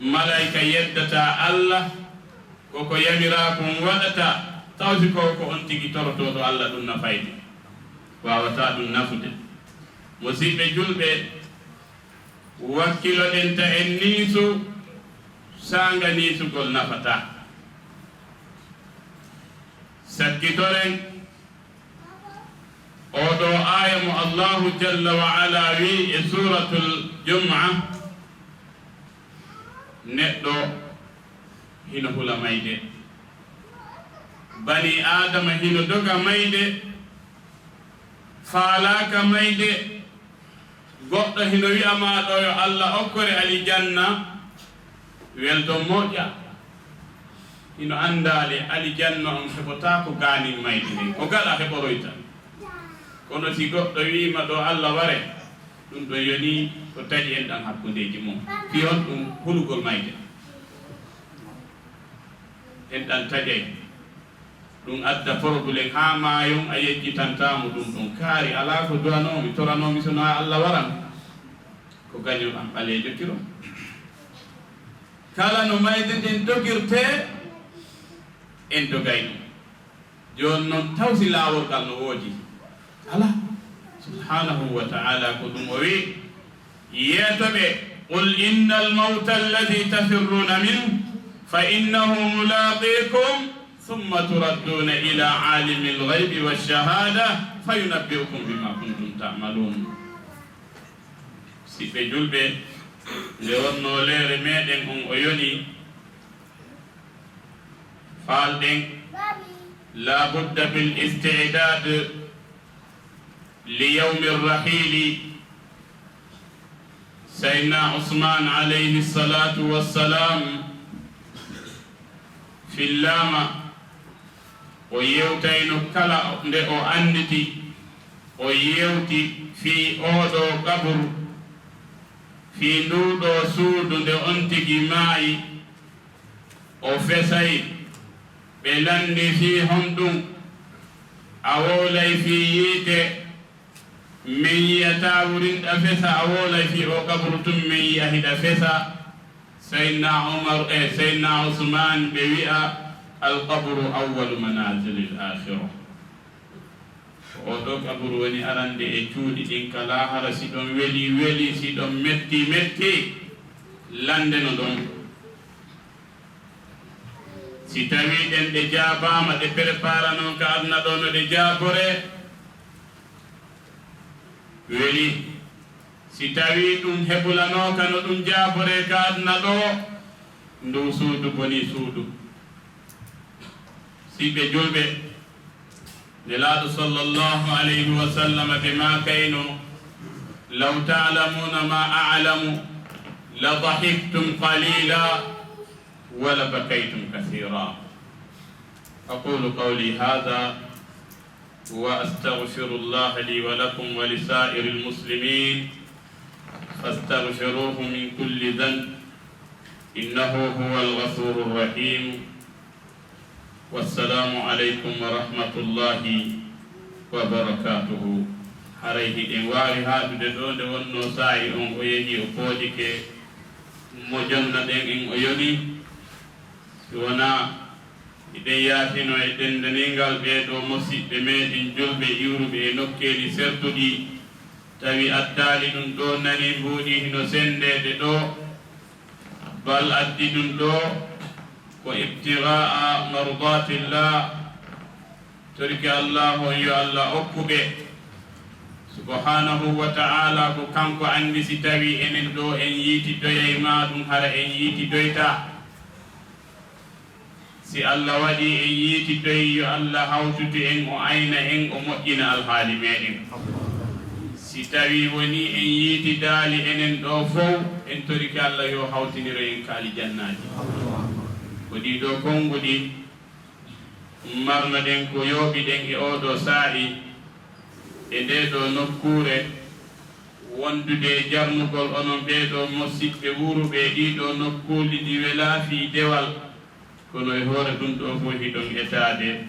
malayka yeddataa Allah, ko ko yamiraa kon waɗataa, taw si ko ko on tigi torotooɗo Allah ɗum nafayde? Waawataa ɗum nafude. Musiɓɓe julɓe, wakkiloɗen ta en niisu, saanga niisugol nafataa. Sakkitoren oo ɗoo aaya mo Allaahu jalla wa ala wi'i e Suuratul Jumu'a, neɗɗo hino hula mayde. Banii Aadama hino doga mayde, faalaaka mayde. Goɗɗo hino wi'a maa ɗoo yo Allah okkore alijanna, weldo moƴƴa. Hino anndaali alijanna on heɓotaako gaanin mayde nden, ko gaɗa heɓoroyta. Kono si goɗɗo wi'i ma ɗoo Allah ware, ɗum ɗon yoni ko taƴi enɗan hakkundeeji mum. Fii honɗum? Hulugol mayde. Enɗan taƴay. Ɗum adda problème haa maayon, a yejjitantaa mo ɗum ɗon. Kaari, alaa ko duwanoomi, toranoomi, so naa Allah waran. Ko gañol am ɓaleejo kirom. Kala no mayde nden dogirtee, en dogay ɗum. Jooni non, taw si laawol ngal no woodi? Alaa. Subhaanahu wa ta'ala ko ɗum o wi'i. Yeeto ɓe, قل إن الموت الذي تفرون منه فإنه ملاقيكم ثم تردون إلى عالم الغيب والشهادة فينبئكم بما كنتم تعملون. Siɓɓe julɓe, nde wonnoo leere meɗen on o yoni, faalɗen, لا بد في الاستعداد ليوم الرحيل. Sayyidina Usmaan alayhi salaatu wa salaam fillaama, o yewtayno kala nde o annditi, o yewti fii oo ɗoo qaburu, Fii nduu ɗoo suudu, nde on tigi maayi, o fesay. Ɓe lanndi fii honɗun? A wowlay fii yiite, men yi'ataa wurin ɗa fesa, a wowlay fii oo qabru tun, men yi'a hiɗa fesa. Seydina Umar e Seydina Usmaan ɓe wi'a, "Al qabru awwalu manazilil aakhira." Oo ɗoo qaburu woni arande e cuuɗi ɗin ka laahara. Si ɗon weli, weli, si ɗon metti, metti, lanndeno ɗon. Si tawii ɗen ɗe jaabaama, ɗe preparano ka aduna ɗoo no ɗe jaaboree, weli. Si tawii ɗum hebulanooka no ɗum jaaboree ka aduna ɗoo, nduu suudu bonii suudu. Siɓɓe julɓe, Nelaaɗo sallallahu alayhi wa sallam ɓe maakayno, "Law ta'lamuuna ma a'lamu, la dahiktum qalila, wa la bakaytum kathira." Aqulu qawli hadha, wa astaghfirullaha li wa lakum wa li sa'iril muslimin, fastaghfiruhu min kulli dhanb, innahu huwal ghafurur rahim. Wassalaamu aleykum wa rahmatullahi wa barakaatuhu. Haray hiɗen waawi haaɗude ɗoo nde wonnoo saa'i on o yehii o pooƴike, mo jonna ɗen en o yoni. Si wonaa hiɗen yaafino e denndaningal ɓee ɗoo mosiɓɓe meeɗen julɓe iwruɓe e nokkeeli sertuɗi, tawi addaali ɗum ɗoo, nani mbuuɗi hino senndeede ɗoo, bal addi ɗum ɗoo ko ibtigaa mardatillah, torike Allah on yo Allah okku ɓe subhanahu wa ta'ala ko kanko anndi si tawi enen ɗoo en yiitidoyay ma ɗum hara en yiitidoyta. Si Allah waɗi en yiitidoyi, yo Allah hawtutu en, o ayna en, o moƴƴina alhaali meɗen. Si tawi woni en yiitidaali enen ɗoo fow, en torike Allah yo hawtiniro en ka aljannaaji. Ko ɗii ɗoo konnguɗi marnoɗen ko yooɓiɗen e oo ɗoo saa'i, e ndee ɗoo nokkuure, wondude e jarnugol onon ɓee ɗoo mosiɓɓe wuuruɓe e ɗii ɗoo nokkuuli ɗi welaa fii dewal, kono e hoore ɗum ɗoo fow hiɗon etaade.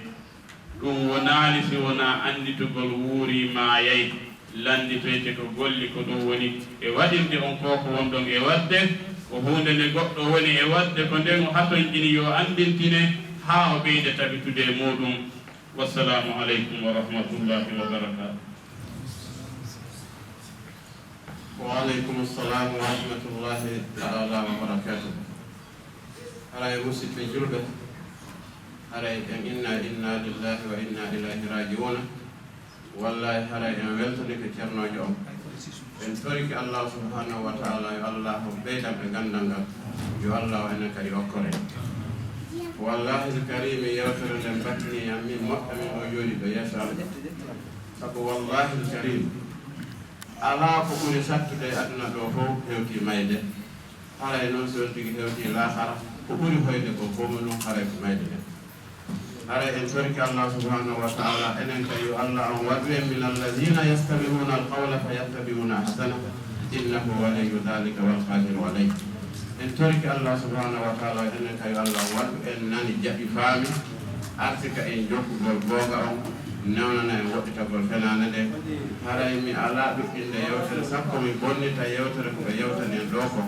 Ɗum wonaali si wonaa annditugol wuurii maayay. Lannditoyte ko golli, ko ɗum woni e waɗirde on ko ko wonɗon e waɗde, ko huunde nde goɗɗo woni e waɗde, ko nden o hatonjini yo anndintine haa o ɓeyda tabitude e muuɗum. Wassalaamu aleykum wa rahmatullahi wa barakaatuh. Wa aleykum salaam wa rahmatullahi ta'ala wa barakaatuh. Haray musiɓɓe julɓe, haray en inna inna lillahi wa inna ilayhi raji'una. Wallahi, haray en weltanike ceernoojo on. En torike Allah subhanahu wa ta'ala, yo Allah ɓeydan ɓe ganndal ngal. Yo Allah o enen kadi okkore. Wallahi l-karim, yewtere nden battini yam min moƴƴa min o jooɗi ɗo yeeso am. Sabu wallahi l-karim, alaa ko ɓuri sattude e aduna ɗo fow hewti mayde. Haray noon si on tigi hewti laakara, ko ɓuri hoyde ko fow mo ɗum haray ko mayde nden. Haray en torike Allah subhanahu wa ta'ala, enen kay yo Allah on waɗu en min allazina yastami'una al-qawla fayattabi'una ahsana, innahu waliyyu dhalika wal qadiru alayh. En torike Allah subhanahu wa ta'ala, enen kay yo Allah on waɗu en nani, jaɓi, faami, arsika en jokkugol goonga on, newnana en woɗɗitagol fenaande nden. Haray mi alaa ɗuɗɗinde yewtere, sakko mi bonnita yewtere ko ɓe yewtani en ɗo ko.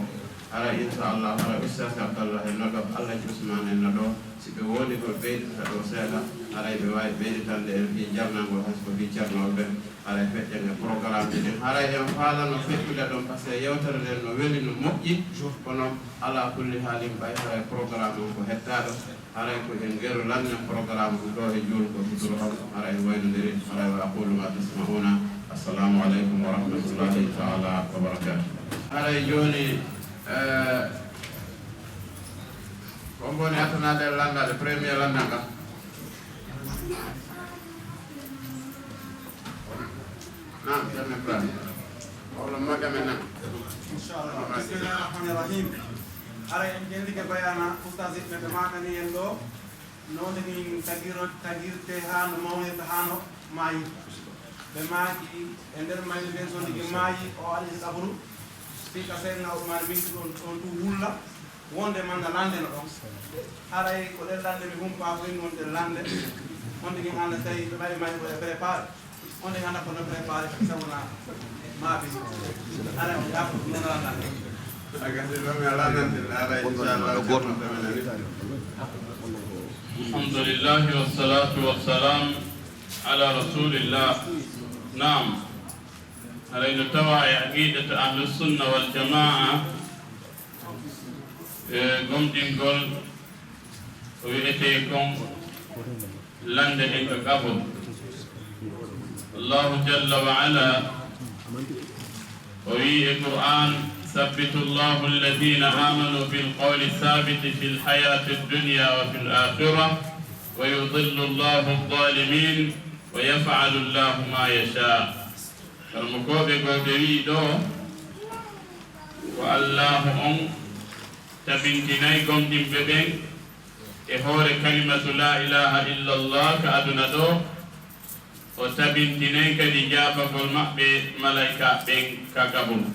Haray, inchallah, haray Ustaas Abdallah en no ɗo, Alhaji Usmaan en no ɗo. Si ɓe woodi ko ɓeydata ɗo seeɗa, haray ɓe waawi ɓeyditande en fii jarnangol, hay so ko fii ceernooɓe ɓen. Haray feƴƴen e programmeji ɗin. Haray en faalano feƴƴude ɗon, par ce que yewtere nden no weli, no moƴƴi. Kono alaa kulli haalin, ɓay haray programme on ko hettaaɗo. Haray ko en ngeru lannen programme ɗum ɗo e juulgol futuro on. Haray en waynodiri. Haray wa aqulu ma tasma'una. Assalamu aleykum wa rahmatullahi ta'ala wa barakatuh. Haray jooni, eh, ko on woni attanaade lanndaade premier lanndal ngal. Naam, Ceerno Ibrahima. Walla moƴƴa men nan. Inchallah. Bismillahi rahmani rahim. Haray en ƴellike bayaana Ustaas iɓe ɓe maakani en ɗo, no nde min tagiro-, tagirte haa no mawnirta haa no maayi. Ɓe maaki e nder mayde nden so ndigi maayi, o ari e qabru. Fii ka Seydina Usmaan winti ɗon, ɗon ɗum wulla, wonde man na lande no ɗon. Haray ko ɗen lande mi humpaa ko inni wonde lande. On tigi hannde tawi ɓe ɓaɗi may ko e préparé. On tigi hannde ko no préparé, sabu na maabi. Haray on yaafo ɗum no lande. A gasi ɗo mi alaa nande, haray inchallah. Alhamdulillah, wassalatu wassalam ala rasulillah. Naam. Haray no tawa e aqidata Ahlussunna wal Jamaa, e gomɗingol ko wi'etee kon lande ɗen ka qabru. Allahu jalla wa ala o wi'i e Qur'an: "Yuthabbitu Allahu alladhina amanu bil qawli thabiti fil hayati dunya wa fil akhirah, wa yudillu Allahu adh-dhalimin, wa yaf'alu Allahu ma yasha." Karamokooɓe goo ɓe wi'i ɗoo, ko Allaahu on tabintinay gomɗinɓe ɓen e hoore kalimatu laa ilaaha illallah ka aduna ɗoo, o tabintinay kadi jaabagol maɓɓe malaykaaɓe ɓen ka qaburu.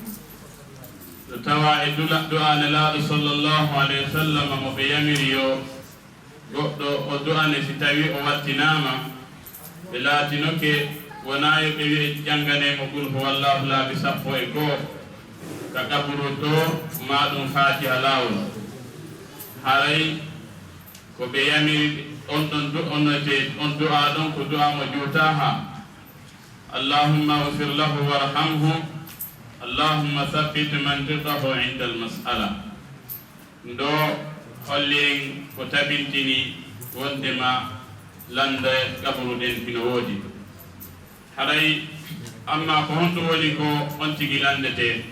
No tawaa e dula-, du'aa Nelaaɗo sallallahu alayhi wa sallam mo ɓe yamiri yo goɗɗo o du'ane si tawii o wattinaama, ɓe laatinoke wonaa yo ɓe wi'e jannganee mo Qul huwallaahu laabi sappo e goo ka qaburu too, maa ɗum Faatiha laawol. Haray ko ɓe yamiri on ɗon du-, on, on du'aa ɗon ko du'aa mo juutaahaa. Allahumma ighfir lahu warhamhu. Allahumma thabbit mantiqahu inda al-mas'ala. Ndo holli en ko tabintini wondema lande qabru ɗen hino woodi. Haray, amma ko honɗum woni ko on tigi landetee?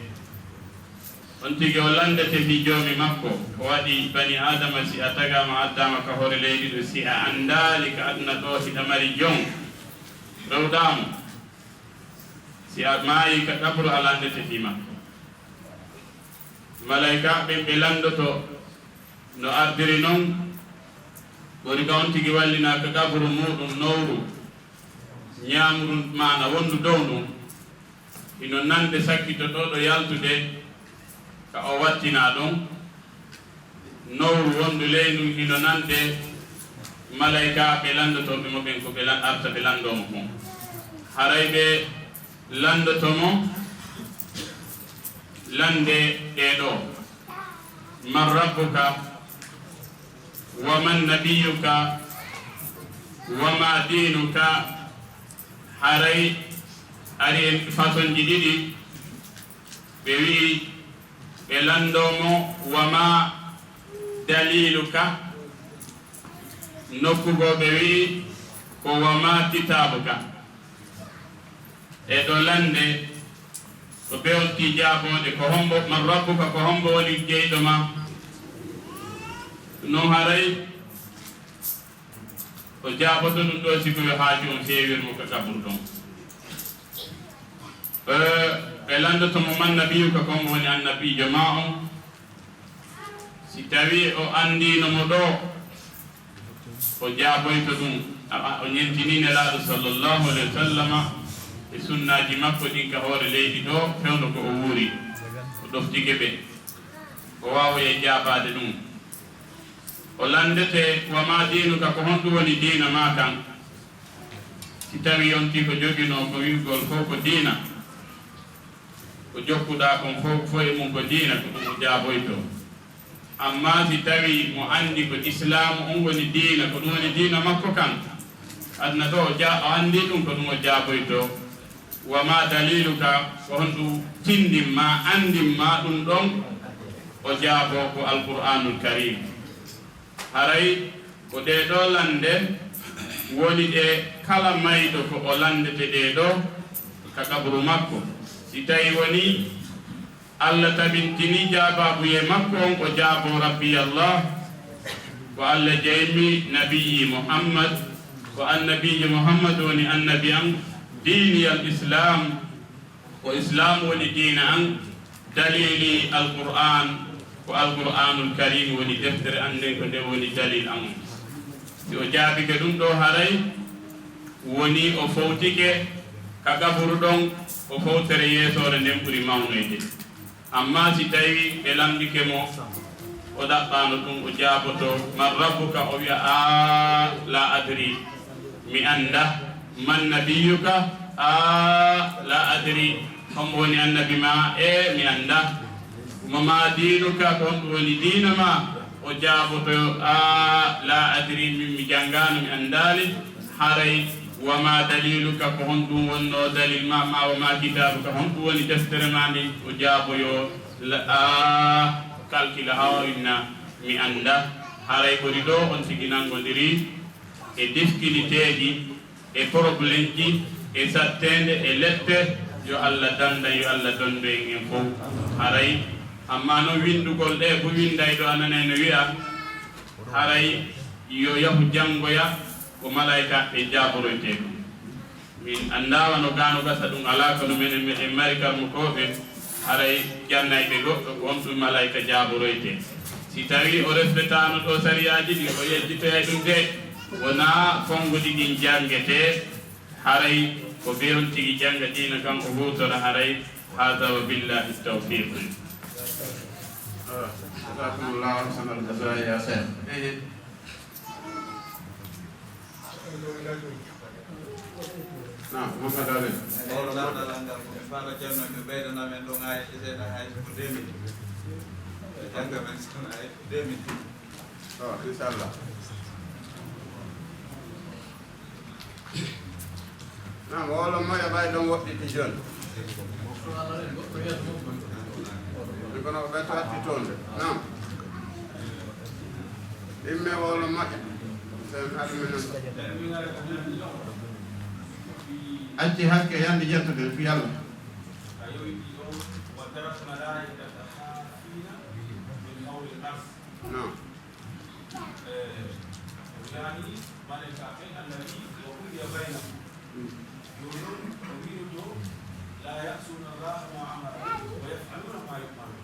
On tigi o landete fii Joomi makko. Ko waɗi bani Aadama, si a tagaama, addaama ka hoore leydi ɗo, si a anndaali ka aduna ɗoo hiɗa mari Joom, rewɗaa mo. Si a maayii ka qabru, a landete fii makko. Malaykaaɓe ɓen ɓe landoto no ardiri non, ɓuri ka on tigi wallinaa ka qabru muuɗum nowru, ñaamru maana wondu dow ndun, hino nande sakkitoɗo ɗo yaltude ka o wattinaa ɗon. Nowru wondu ley ndun hino nande malaykaaɓe lanndotooɓe mo ɓen ko ɓe lan-, arta ɓe lanndoo mo kon. Haray ɓe lanndoto mo lannde ɗee ɗoo: "Man rabbuka? Wa man nabiyuka? Wa ma diinuka?" Haray ari e fasonji ɗiɗi, ɓe wi'i, ɓe lanndoo mo: "Wa ma daliluka?" Nokku goo ɓe wi'i ko: "Wa ma kitabuka?" E ɗoo lannde ko ɓe wonti jaaboode, ko hombo, "Man rabbuka?", ko hombo woni jeyɗo ma? Non haray o jaaboto ɗum ɗoo si ko yo haaju on feewir mo ka qabru ɗon. Eh, ɓe lanndoto mo: "Man nabiyuka?", ko hombo woni annabiijo maa on? Si tawii o anndiino mo ɗoo, o jaaboyto ɗum. A, a, o ñentinii Nelaaɗo sallallahu alayhi wa sallama e sunnaaji makko ɗin ka hoore leydi ɗoo, fewndo ko o wuuri, o ɗoftike ɓe, o waawoyay jaabaade ɗum. O lanndete: "Wa ma diinuka?", ko honɗum woni diina maa kan? Si tawii yontii ko joginoo ko wi'ugol fow ko diina, ko jokkuɗaa kon fow, fow e mum ko diina, ko ɗum o jaaboytoo. Ammaa si tawii mo anndi ko Islaamu on woni diina, ko ɗum woni diina makko kan, aduna ɗoo o ja-, o anndii ɗum, ko ɗum o jaaboytoo. "Wa ma daliluka?", ko honɗum tinndin maa, anndin maa ɗum ɗon? O jaaboo ko Alqur'aanul Kariim. Haray ko ɗee ɗoo lannde woni ɗe kala mayɗo ko o lanndete ɗee ɗoo ka qabru makko. Si tawii wonii Alla tabintinii jaabaabuyee makko on, o jaaboo: "Rabbi Allah, ko Alla jeymi nabiyyi Muhammad, ko annabiijo Muhammad woni annabi an, diini al Islaam, ko Islaam woni diina an, daliili Alqur'aan, ko Alqur'aanul Kariim woni deftere an nden, ko nden woni daliil an on." Si o jaabike ɗum ɗoo, haray wonii o fowtike ka qaburu ɗon, ko fowtere yeesoore nden ɓuri mawnoyde. Amma si tawii ɓe lamndike mo, o ɗaɓɓaano ɗum, o jaaboto, "Man rabbuka?" O wi'a, "Aa, laa adri, mi annda." "Man nabiyuka?" "Aa, laa adri, hombo woni annabi ma?" "E, mi annda." "Wa maa diinuka?" "Ko honɗum woni diina ma?" O jaaboto, "Aa, laa adri, min mi janngaano, mi anndaali." Haray, "Wa maa daliiluka?" Ko honɗum wonnoo dalil ma? Ma "Wa maa kitaabuka?" Honɗum woni deftere ma nden? O jaaboyo, "La, aa, kalkila hawinna, mi annda." Haray ko ɗi ɗoo on tigi nanngondiri e difkiniteeji, e problemji, e satteende, e lette. Yo Allah danndan, yo Allah donndo en en fow. Haray, amma non winndugol ɗee, bu winnday ɗo, a nanay no wi'a, haray yo yahu janngoya ko malaykaaɓe jaaboroytee ɗum. Min anndaa wano gaano gasa ɗum alaa, kono menen meɗen mari karmukooɓe, haray jannayɓe goɗɗo ko on ɗum malayka jaaboroytee. Si tawii o respetaano ɗo sariyaaji ɗin, o yejjitoyay ɗum de, wonaa konnguɗi ɗin janngetee, haray ko bee on tigi jannga diina kan, o huutora, haray. Haaza wa billaahi tawfiiq. Ah, jazaakumullaahu ahsanal jazaa, yaa Seex. Ehe. Naam, Muhammad Ali. Ɓawlo ngal ɗalal ngal, ko ɓe faala Ceerno, ɓe ɓeydana men ɗo ŋaaye, e seeɗa hay ko deux minutes. Ɓe jannga men Ceerno hay ko deux minutes. Oh, inchallah. Naam, wolo moƴa ɓay ɗon woɗɗiti jooni. Ɗum kono ko ɓe totti toon de. Naam. Imme wolo moƴa. Sen adminen. Acci hakke yande jettude fi Yalla. Naam. Eh, o wi'ani malaykaaɓe, "Alladi wa qudiya baynahum." Jooni noon, o wi'uno, "La ya'suna Allaha ma amarahum wa yaf'aluna ma yu'marun."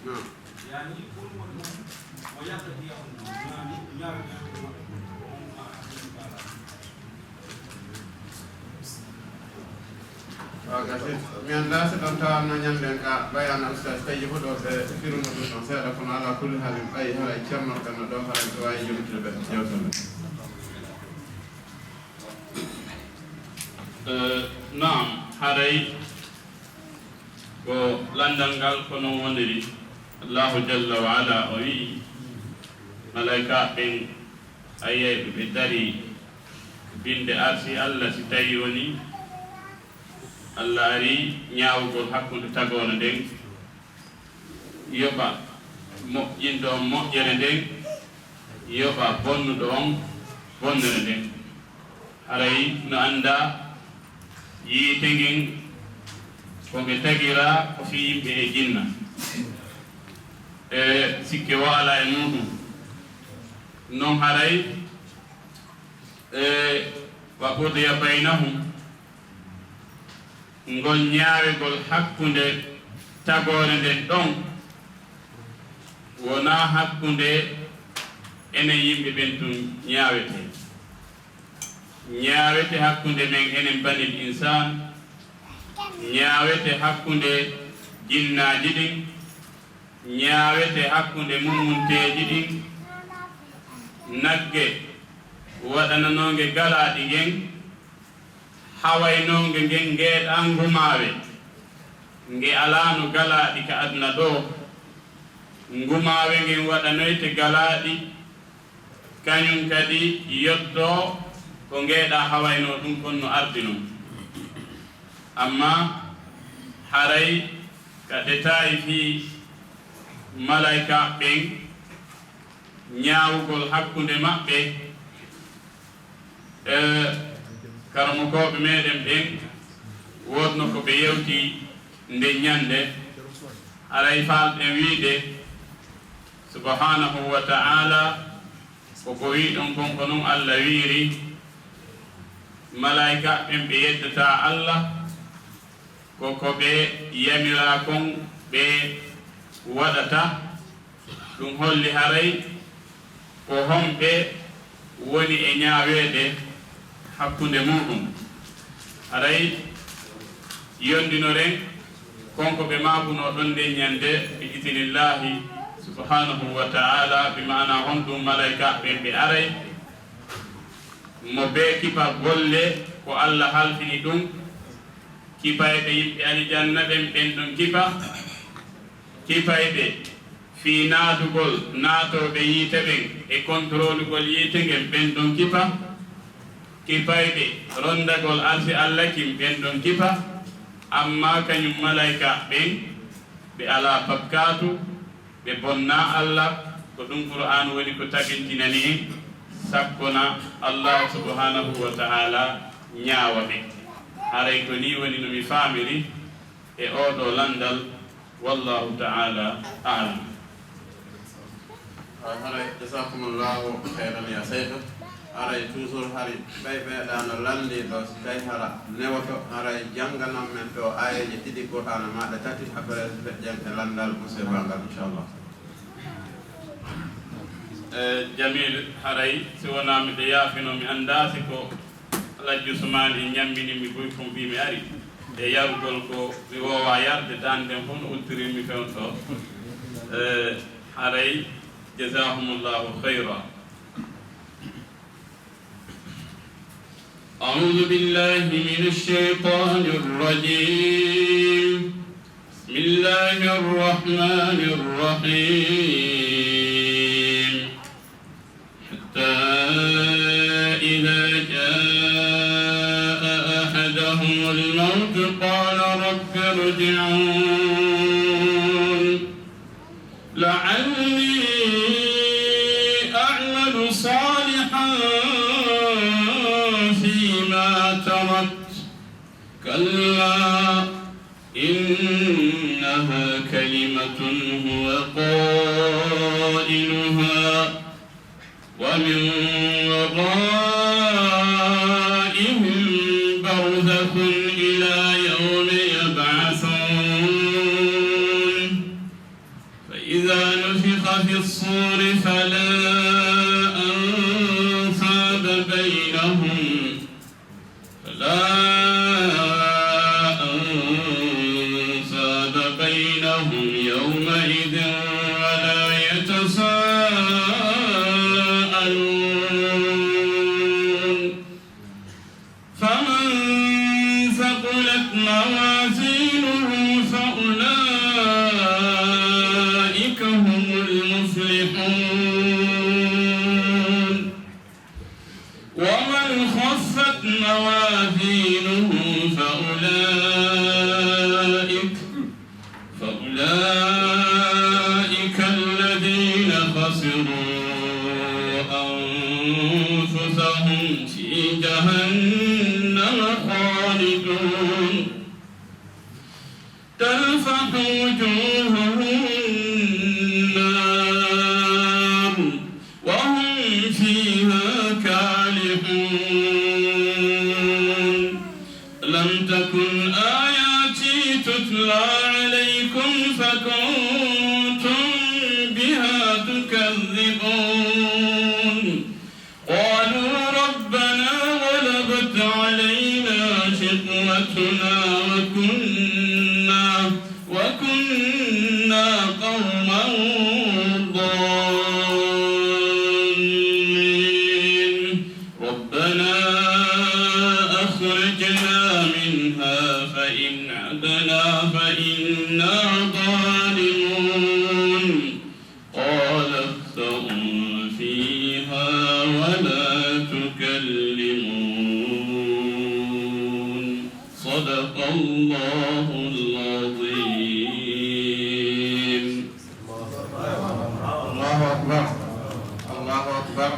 Naam. Yani, kun woni ɗum, wa yaqdiyahum, yani, ñaawitahum, on ma hakkille kala. Waaw, gasi. Mi anndaa si ɗon tawanno ñannden ka bayana Oustaz Tayyib ɗo ɓe firno ɗum ɗon seeɗa, kono alaa kulli haalin ɓay haray Ceerno kan no ɗo haray ɓe waawi yewtude ɓe yewtere. Eh, naam, haray ko lanndal ngal ko non woniri. Allahu jalla wa ala o wi'i, malaykaaɓe ɓen, a yiyay ɓe, ɓe darii binnde arsi Allah, si tawii woni Allah arii ñaawugol hakkunde tagoore nden, yoɓa moƴƴinɗo on moƴƴere nden, yoɓa bonnuɗo on bonnere nden. Haray no anndaa yiite ngen ko nge tagiraa ko fii yimɓe e jinna. E sikke waalaa e muuɗum. Non haray, e, wa qudiya baynahum, ngol ñaawegol hakkunde tagoore nden ɗon, wonaa hakkunde enen yimɓe ɓen tun ñaawetee. Ñaawete hakkunde men enen banil insaan, ñaawete hakkunde jinnaaji ɗin, ñaawete hakkunde mummunteeji ɗin, nagge waɗananoonge galaaɗi ngen, hawaynoonge ngen ngeeɗaa ngumaawe, nge alaano galaaɗi ka aduna ɗoo, ngumaawe ngen waɗanoyte galaaɗi, kañum kadi yottoo ko ngeeɗaa hawaynoo ɗum kon no ardi non. Amma haray ka détail fii malaykaaɓe ɓen, ñaawugol hakkunde maɓɓe, e karamokooɓe meɗen ɓen, woodno ko ɓe yewti nden ñande, haray faalɗen wiide, subhanahu wa ta'ala, ko ko wi'ɗon kon ko non Allah wi'iri, malaykaaɓe ɓen ɓe yeddataa Allah, ko ko ɓe yamiraa kon ɓe waɗata. Ɗum holli haray ko honɓe woni e ñaaweede hakkunde muuɗum. Haray yondinoren Kon ko ɓe maakunoo ɗon nden ñande, bi idinillahi subhanahu wa ta'ala, bi maana honɗum malaykaaɓe ɓen ɓe aray, mo bee kipa golle ko Alla halfini ɗum, kipayɓe yimɓe alijanna ɓen, ɓen ɗon kipa, kipayɓe fii naatugol naatooɓe yiite ɓen e kontrolugol yiite ngen, ɓen ɗon kipa, kipayɓe rondagol arsi Alla kin, ɓen ɗon kipa, ammaa kañum malaykaaɓe ɓen, ɓe alaa bakkaatu, ɓe bonnaa Alla, ko ɗum Qur'aanu woni ko tabintinani en, sakkona Alla subhanahu wa ta'ala ñaawa ɓe. Haray ko nii woni no mi faamiri e oo ɗoo lanndal, wallahu ta'ala a'lam. Ah, haray, jazakumullahu khairan ya Seydou. Haray, toujours hari, ɓay ɓeeɗaano lanndi ɗo, si tawi hara newoto, haray, jannganan men ɗo aayeeje ɗiɗi Qur'aana maaɗa tati, après, feƴƴen e lanndal musiba ngal, inchallah. E, Jamil, haray, si wonaa miɗo yaafino, mi anndaa si ko Alhaji Usmaan en ñammini mi buy kon fii mi ari. E yarugol ko mi woowaa yarde, dande fof no ultirin mi fewn ɗo. E, haray, jazahumullahu khayra. أعوذ بالله من الشيطان الرجيم. بسم الله الرحمن الرحيم. حتى إذا جاء أحدهم الموت قال رب ارجعون لعلي أعمل صالحا فيما تركت كلا إنها كلمة هو قائلها ومن ورائهم برزخ إلى يوم يبعثون فإذا نفخ في الصور فلا أنساب بينهم فلا أنساب بينهم يومئذ ولا يتساءلون فمن ثقلت موازينه فأولئك هم المفلحون ومن خفت موازينه فأولئك فأولئك الذين خسروا أنفسهم في جهنم خالدون تلفح وجوههم النار وهم فيها كالحون لم تكن آياتي تتلى عليكم فكنتم بها تكذبون قالوا ربنا غلبت علينا شقوتنا وكنا وكنا قوما ضالين ربنا أخرجنا منها فإن عدنا فإنا ظالمون قال اخسئوا فيها ولا تكلمون صدق الله العظيم الله أكبر الله أكبر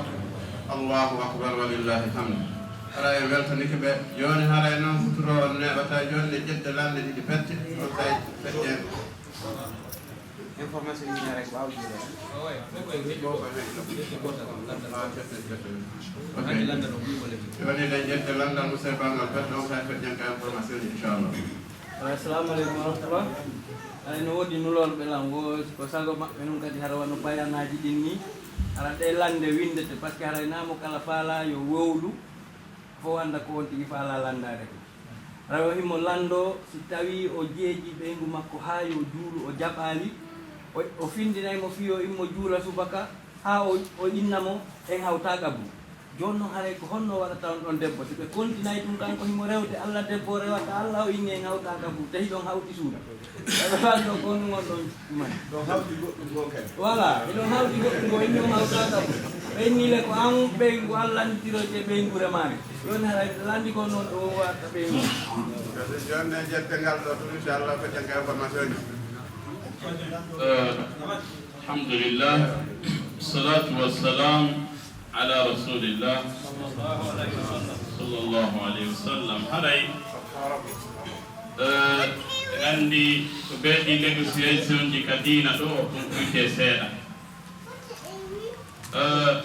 الله أكبر ولله الحمد Haray en weltanike ɓe. Jooni haray noon futuro on neeɓata jooni nde jedde lannde ɗiɗi pette. On tawi feƴƴen. Information ina rek ɓaawo juuɗe. Ok. Jooni eɗen ƴetta lanndal musidɓe ngal pet ɗon kay feƴƴen ka information inchallah. Assalamu aleykum wa rahmatullah. Ay no woodi nulol ɓe lan wo ko sago maɓɓe nun kadi hara wano bayanaaji ɗin ni. Hara ɗe lannde winndete parce que haray naamo kala faala yo wowlu fof annda ko on tigi faala lanndaade ko. Haray o himo lanndoo, si tawii o jeeƴii ɓeyngu makko haa yo juulu, o jaɓaali, o, o findinay mo fii yo immo juula subaka, haa o, o inna mo, en hawtaa qabru. Jooni non, haray ko honno waɗata on ɗon debbo? Si ɓe kontinay ɗum, kanko himo rewde Alla, debbo o rewata Alla, o inni en hawtaa qabru, te hiɗon hawti suudu. Ɓe lanndoo ko honɗum on ɗon ɗumani. Ɗon hawti goɗɗum goo kadi. Voilà, hiɗon hawti goɗɗum goo, inni on hawtaa qabru. Ɓe inni le ko an ɓeyngu Alla annditiroo e ɓeyngu remaani. Jooni haray lanndi ko non ɗo watta ɓe ni. Kadi jooni ne jette ngal ɗo tun, inchallah, ko jannga information ni. Eh, alhamdulillah. Salatu wassalam ala rasulillah. Sallallahu alayhi wa sallam. Haray, eh, en anndi ko ɓeydi négociation ji ka diina ɗo, ɗum ɓuyte seeɗa. Eh,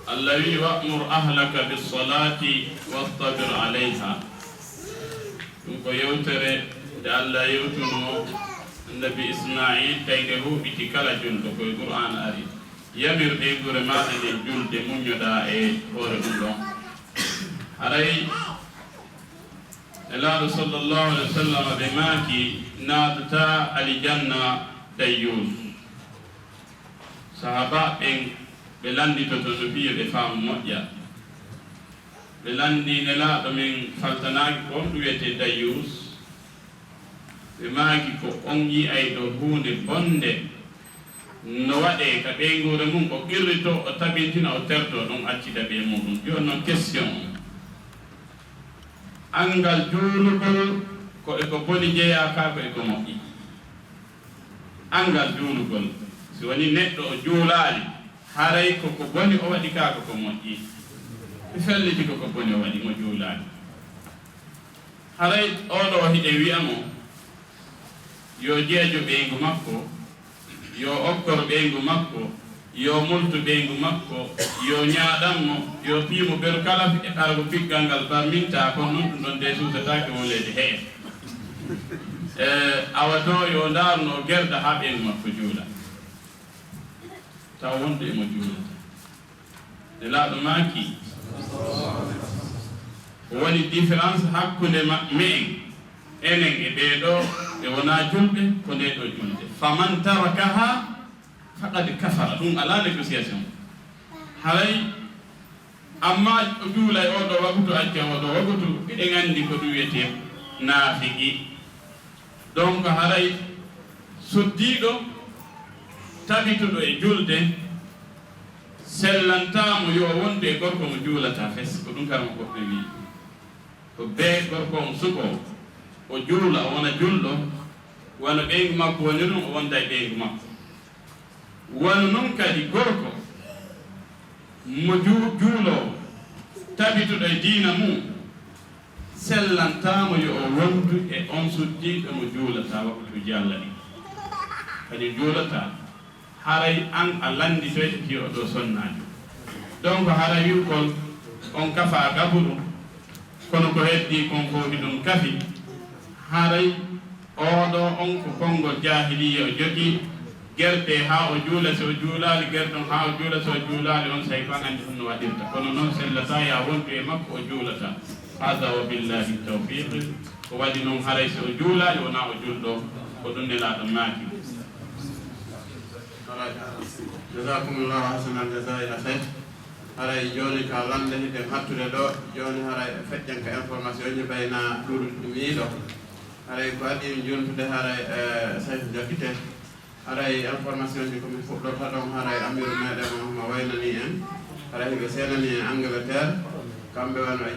Allah wi'i, "Wa'mur ahlaka bis-salati wastabir alayha." Ɗum ko yewtere nde Allah yewtunoo Annabi Ismail, tawi nde huuɓiti kala julɗo, ko e Qur'aan ari. Yamir ɓeynguure maaɗa nden julde, muññoɗaa e hoore mum ɗon. Haray Nelaaɗo sallallahu alayhi wa sallam ɓe maaki, naatataa alijanna dayyuus. Sahaaba ɓen ɓe lannditoto no fii yo ɓe faamu moƴƴa. Ɓe lanndi Nelaaɗo men faltanaaki ko on ɗum wiyetee dayyuus. Ɓe maaki ko on yi'ayɗo huunde bonnde no waɗee ka ɓeynguure mum, o qirritoo, o tabintina, o tertoo, ɗum accida ɓe muɗum. Jooni non question on, anngal juulugol ko e ko boni jeyaa kaa ko e ko moƴƴi? Anngal juulugol, si woni neɗɗo o juulaali, haray ko ko boni o waɗi kaa ko ko moƴƴi? Mi felliti ko ko boni o waɗi, mo juulaali. Haray oo ɗoo hiɗen wi'a mo yo jeejo ɓeyngu makko, yo okkor ɓeyngu makko, yo multu ɓeyngu makko, yo ñaaɗan mo, yo piimo beru kala e ɓargo piggal ngal barminta, kono non ɗum ɗon de suusataake woleede hee. E, awa to yo ndaarno gerda haa ɓeyngu makko juula. Taw wonde emo juulata. Nelaaɗo maaki, ko woni différence hakkunde ma-, me'en, enen e ɓee ɗoo ɓe wonaa julɓe, ko ndee ɗoo julde. "Faman tarakaha faqad kafara." Ɗum alaa négociation. Haray, amma o juulay oo ɗoo wagutu, acca oo ɗoo wagutu, hiɗen anndi ko ɗum wiyetee naafiki. Donc, haray soddiiɗo tabituɗo e julde, sellantaa mo yo o wondu e gorko mo juulataa fes, ko ɗum karamokooɓe wi'i. Ko bee gorko on suɓoo, o juula, o wona julɗo, wano ɓeyngu makko woni ɗum, o wonda e ɓeyngu makko. Wano non kadi gorko mo ju-, juuloowo, tabituɗo e diina mum, sellantaa mo yo o wondu e on suddiiɗo mo juulataa waktuuji Alla ɗin. Kañum juulataa, haray an a lannditoyte fii oo ɗoo sonnaajo. Donc, haray wi'ugol on kafaa gaburu, kono ko heddii kon fof hiɗum kafi, haray oo ɗoo on ko konngol jaahiliyya o jogii, gerde haa o juula, si o juulaali, gerde on haa o juula, si o juulaali, on saa'i ko an anndi honno waɗirta. Kono non sellataa yo a wondu e makko o juulataa. Haaza wa billaahi tawfiiq. Ko waɗi non haray si o juulaali wonaa o julɗo, ko ɗum Nelaaɗo maaki. Haray. Jazakumullahu ahsanal jazaa ila Cheikh. Haray jooni ka lannde hiɗen hattude ɗoo, jooni haray feƴƴen ka information ji bayna ɗuuɗuɗi ɗi mi yiɗo. Haray ko adii mi jontude haray, eh, Cheikh Diakité. Haray information ji ko mi fuɗɗorta ɗon, haray amiiru meɗen on himo waynanii en. Haray hiɓe seenanii en Angleterre. Kamɓe wano e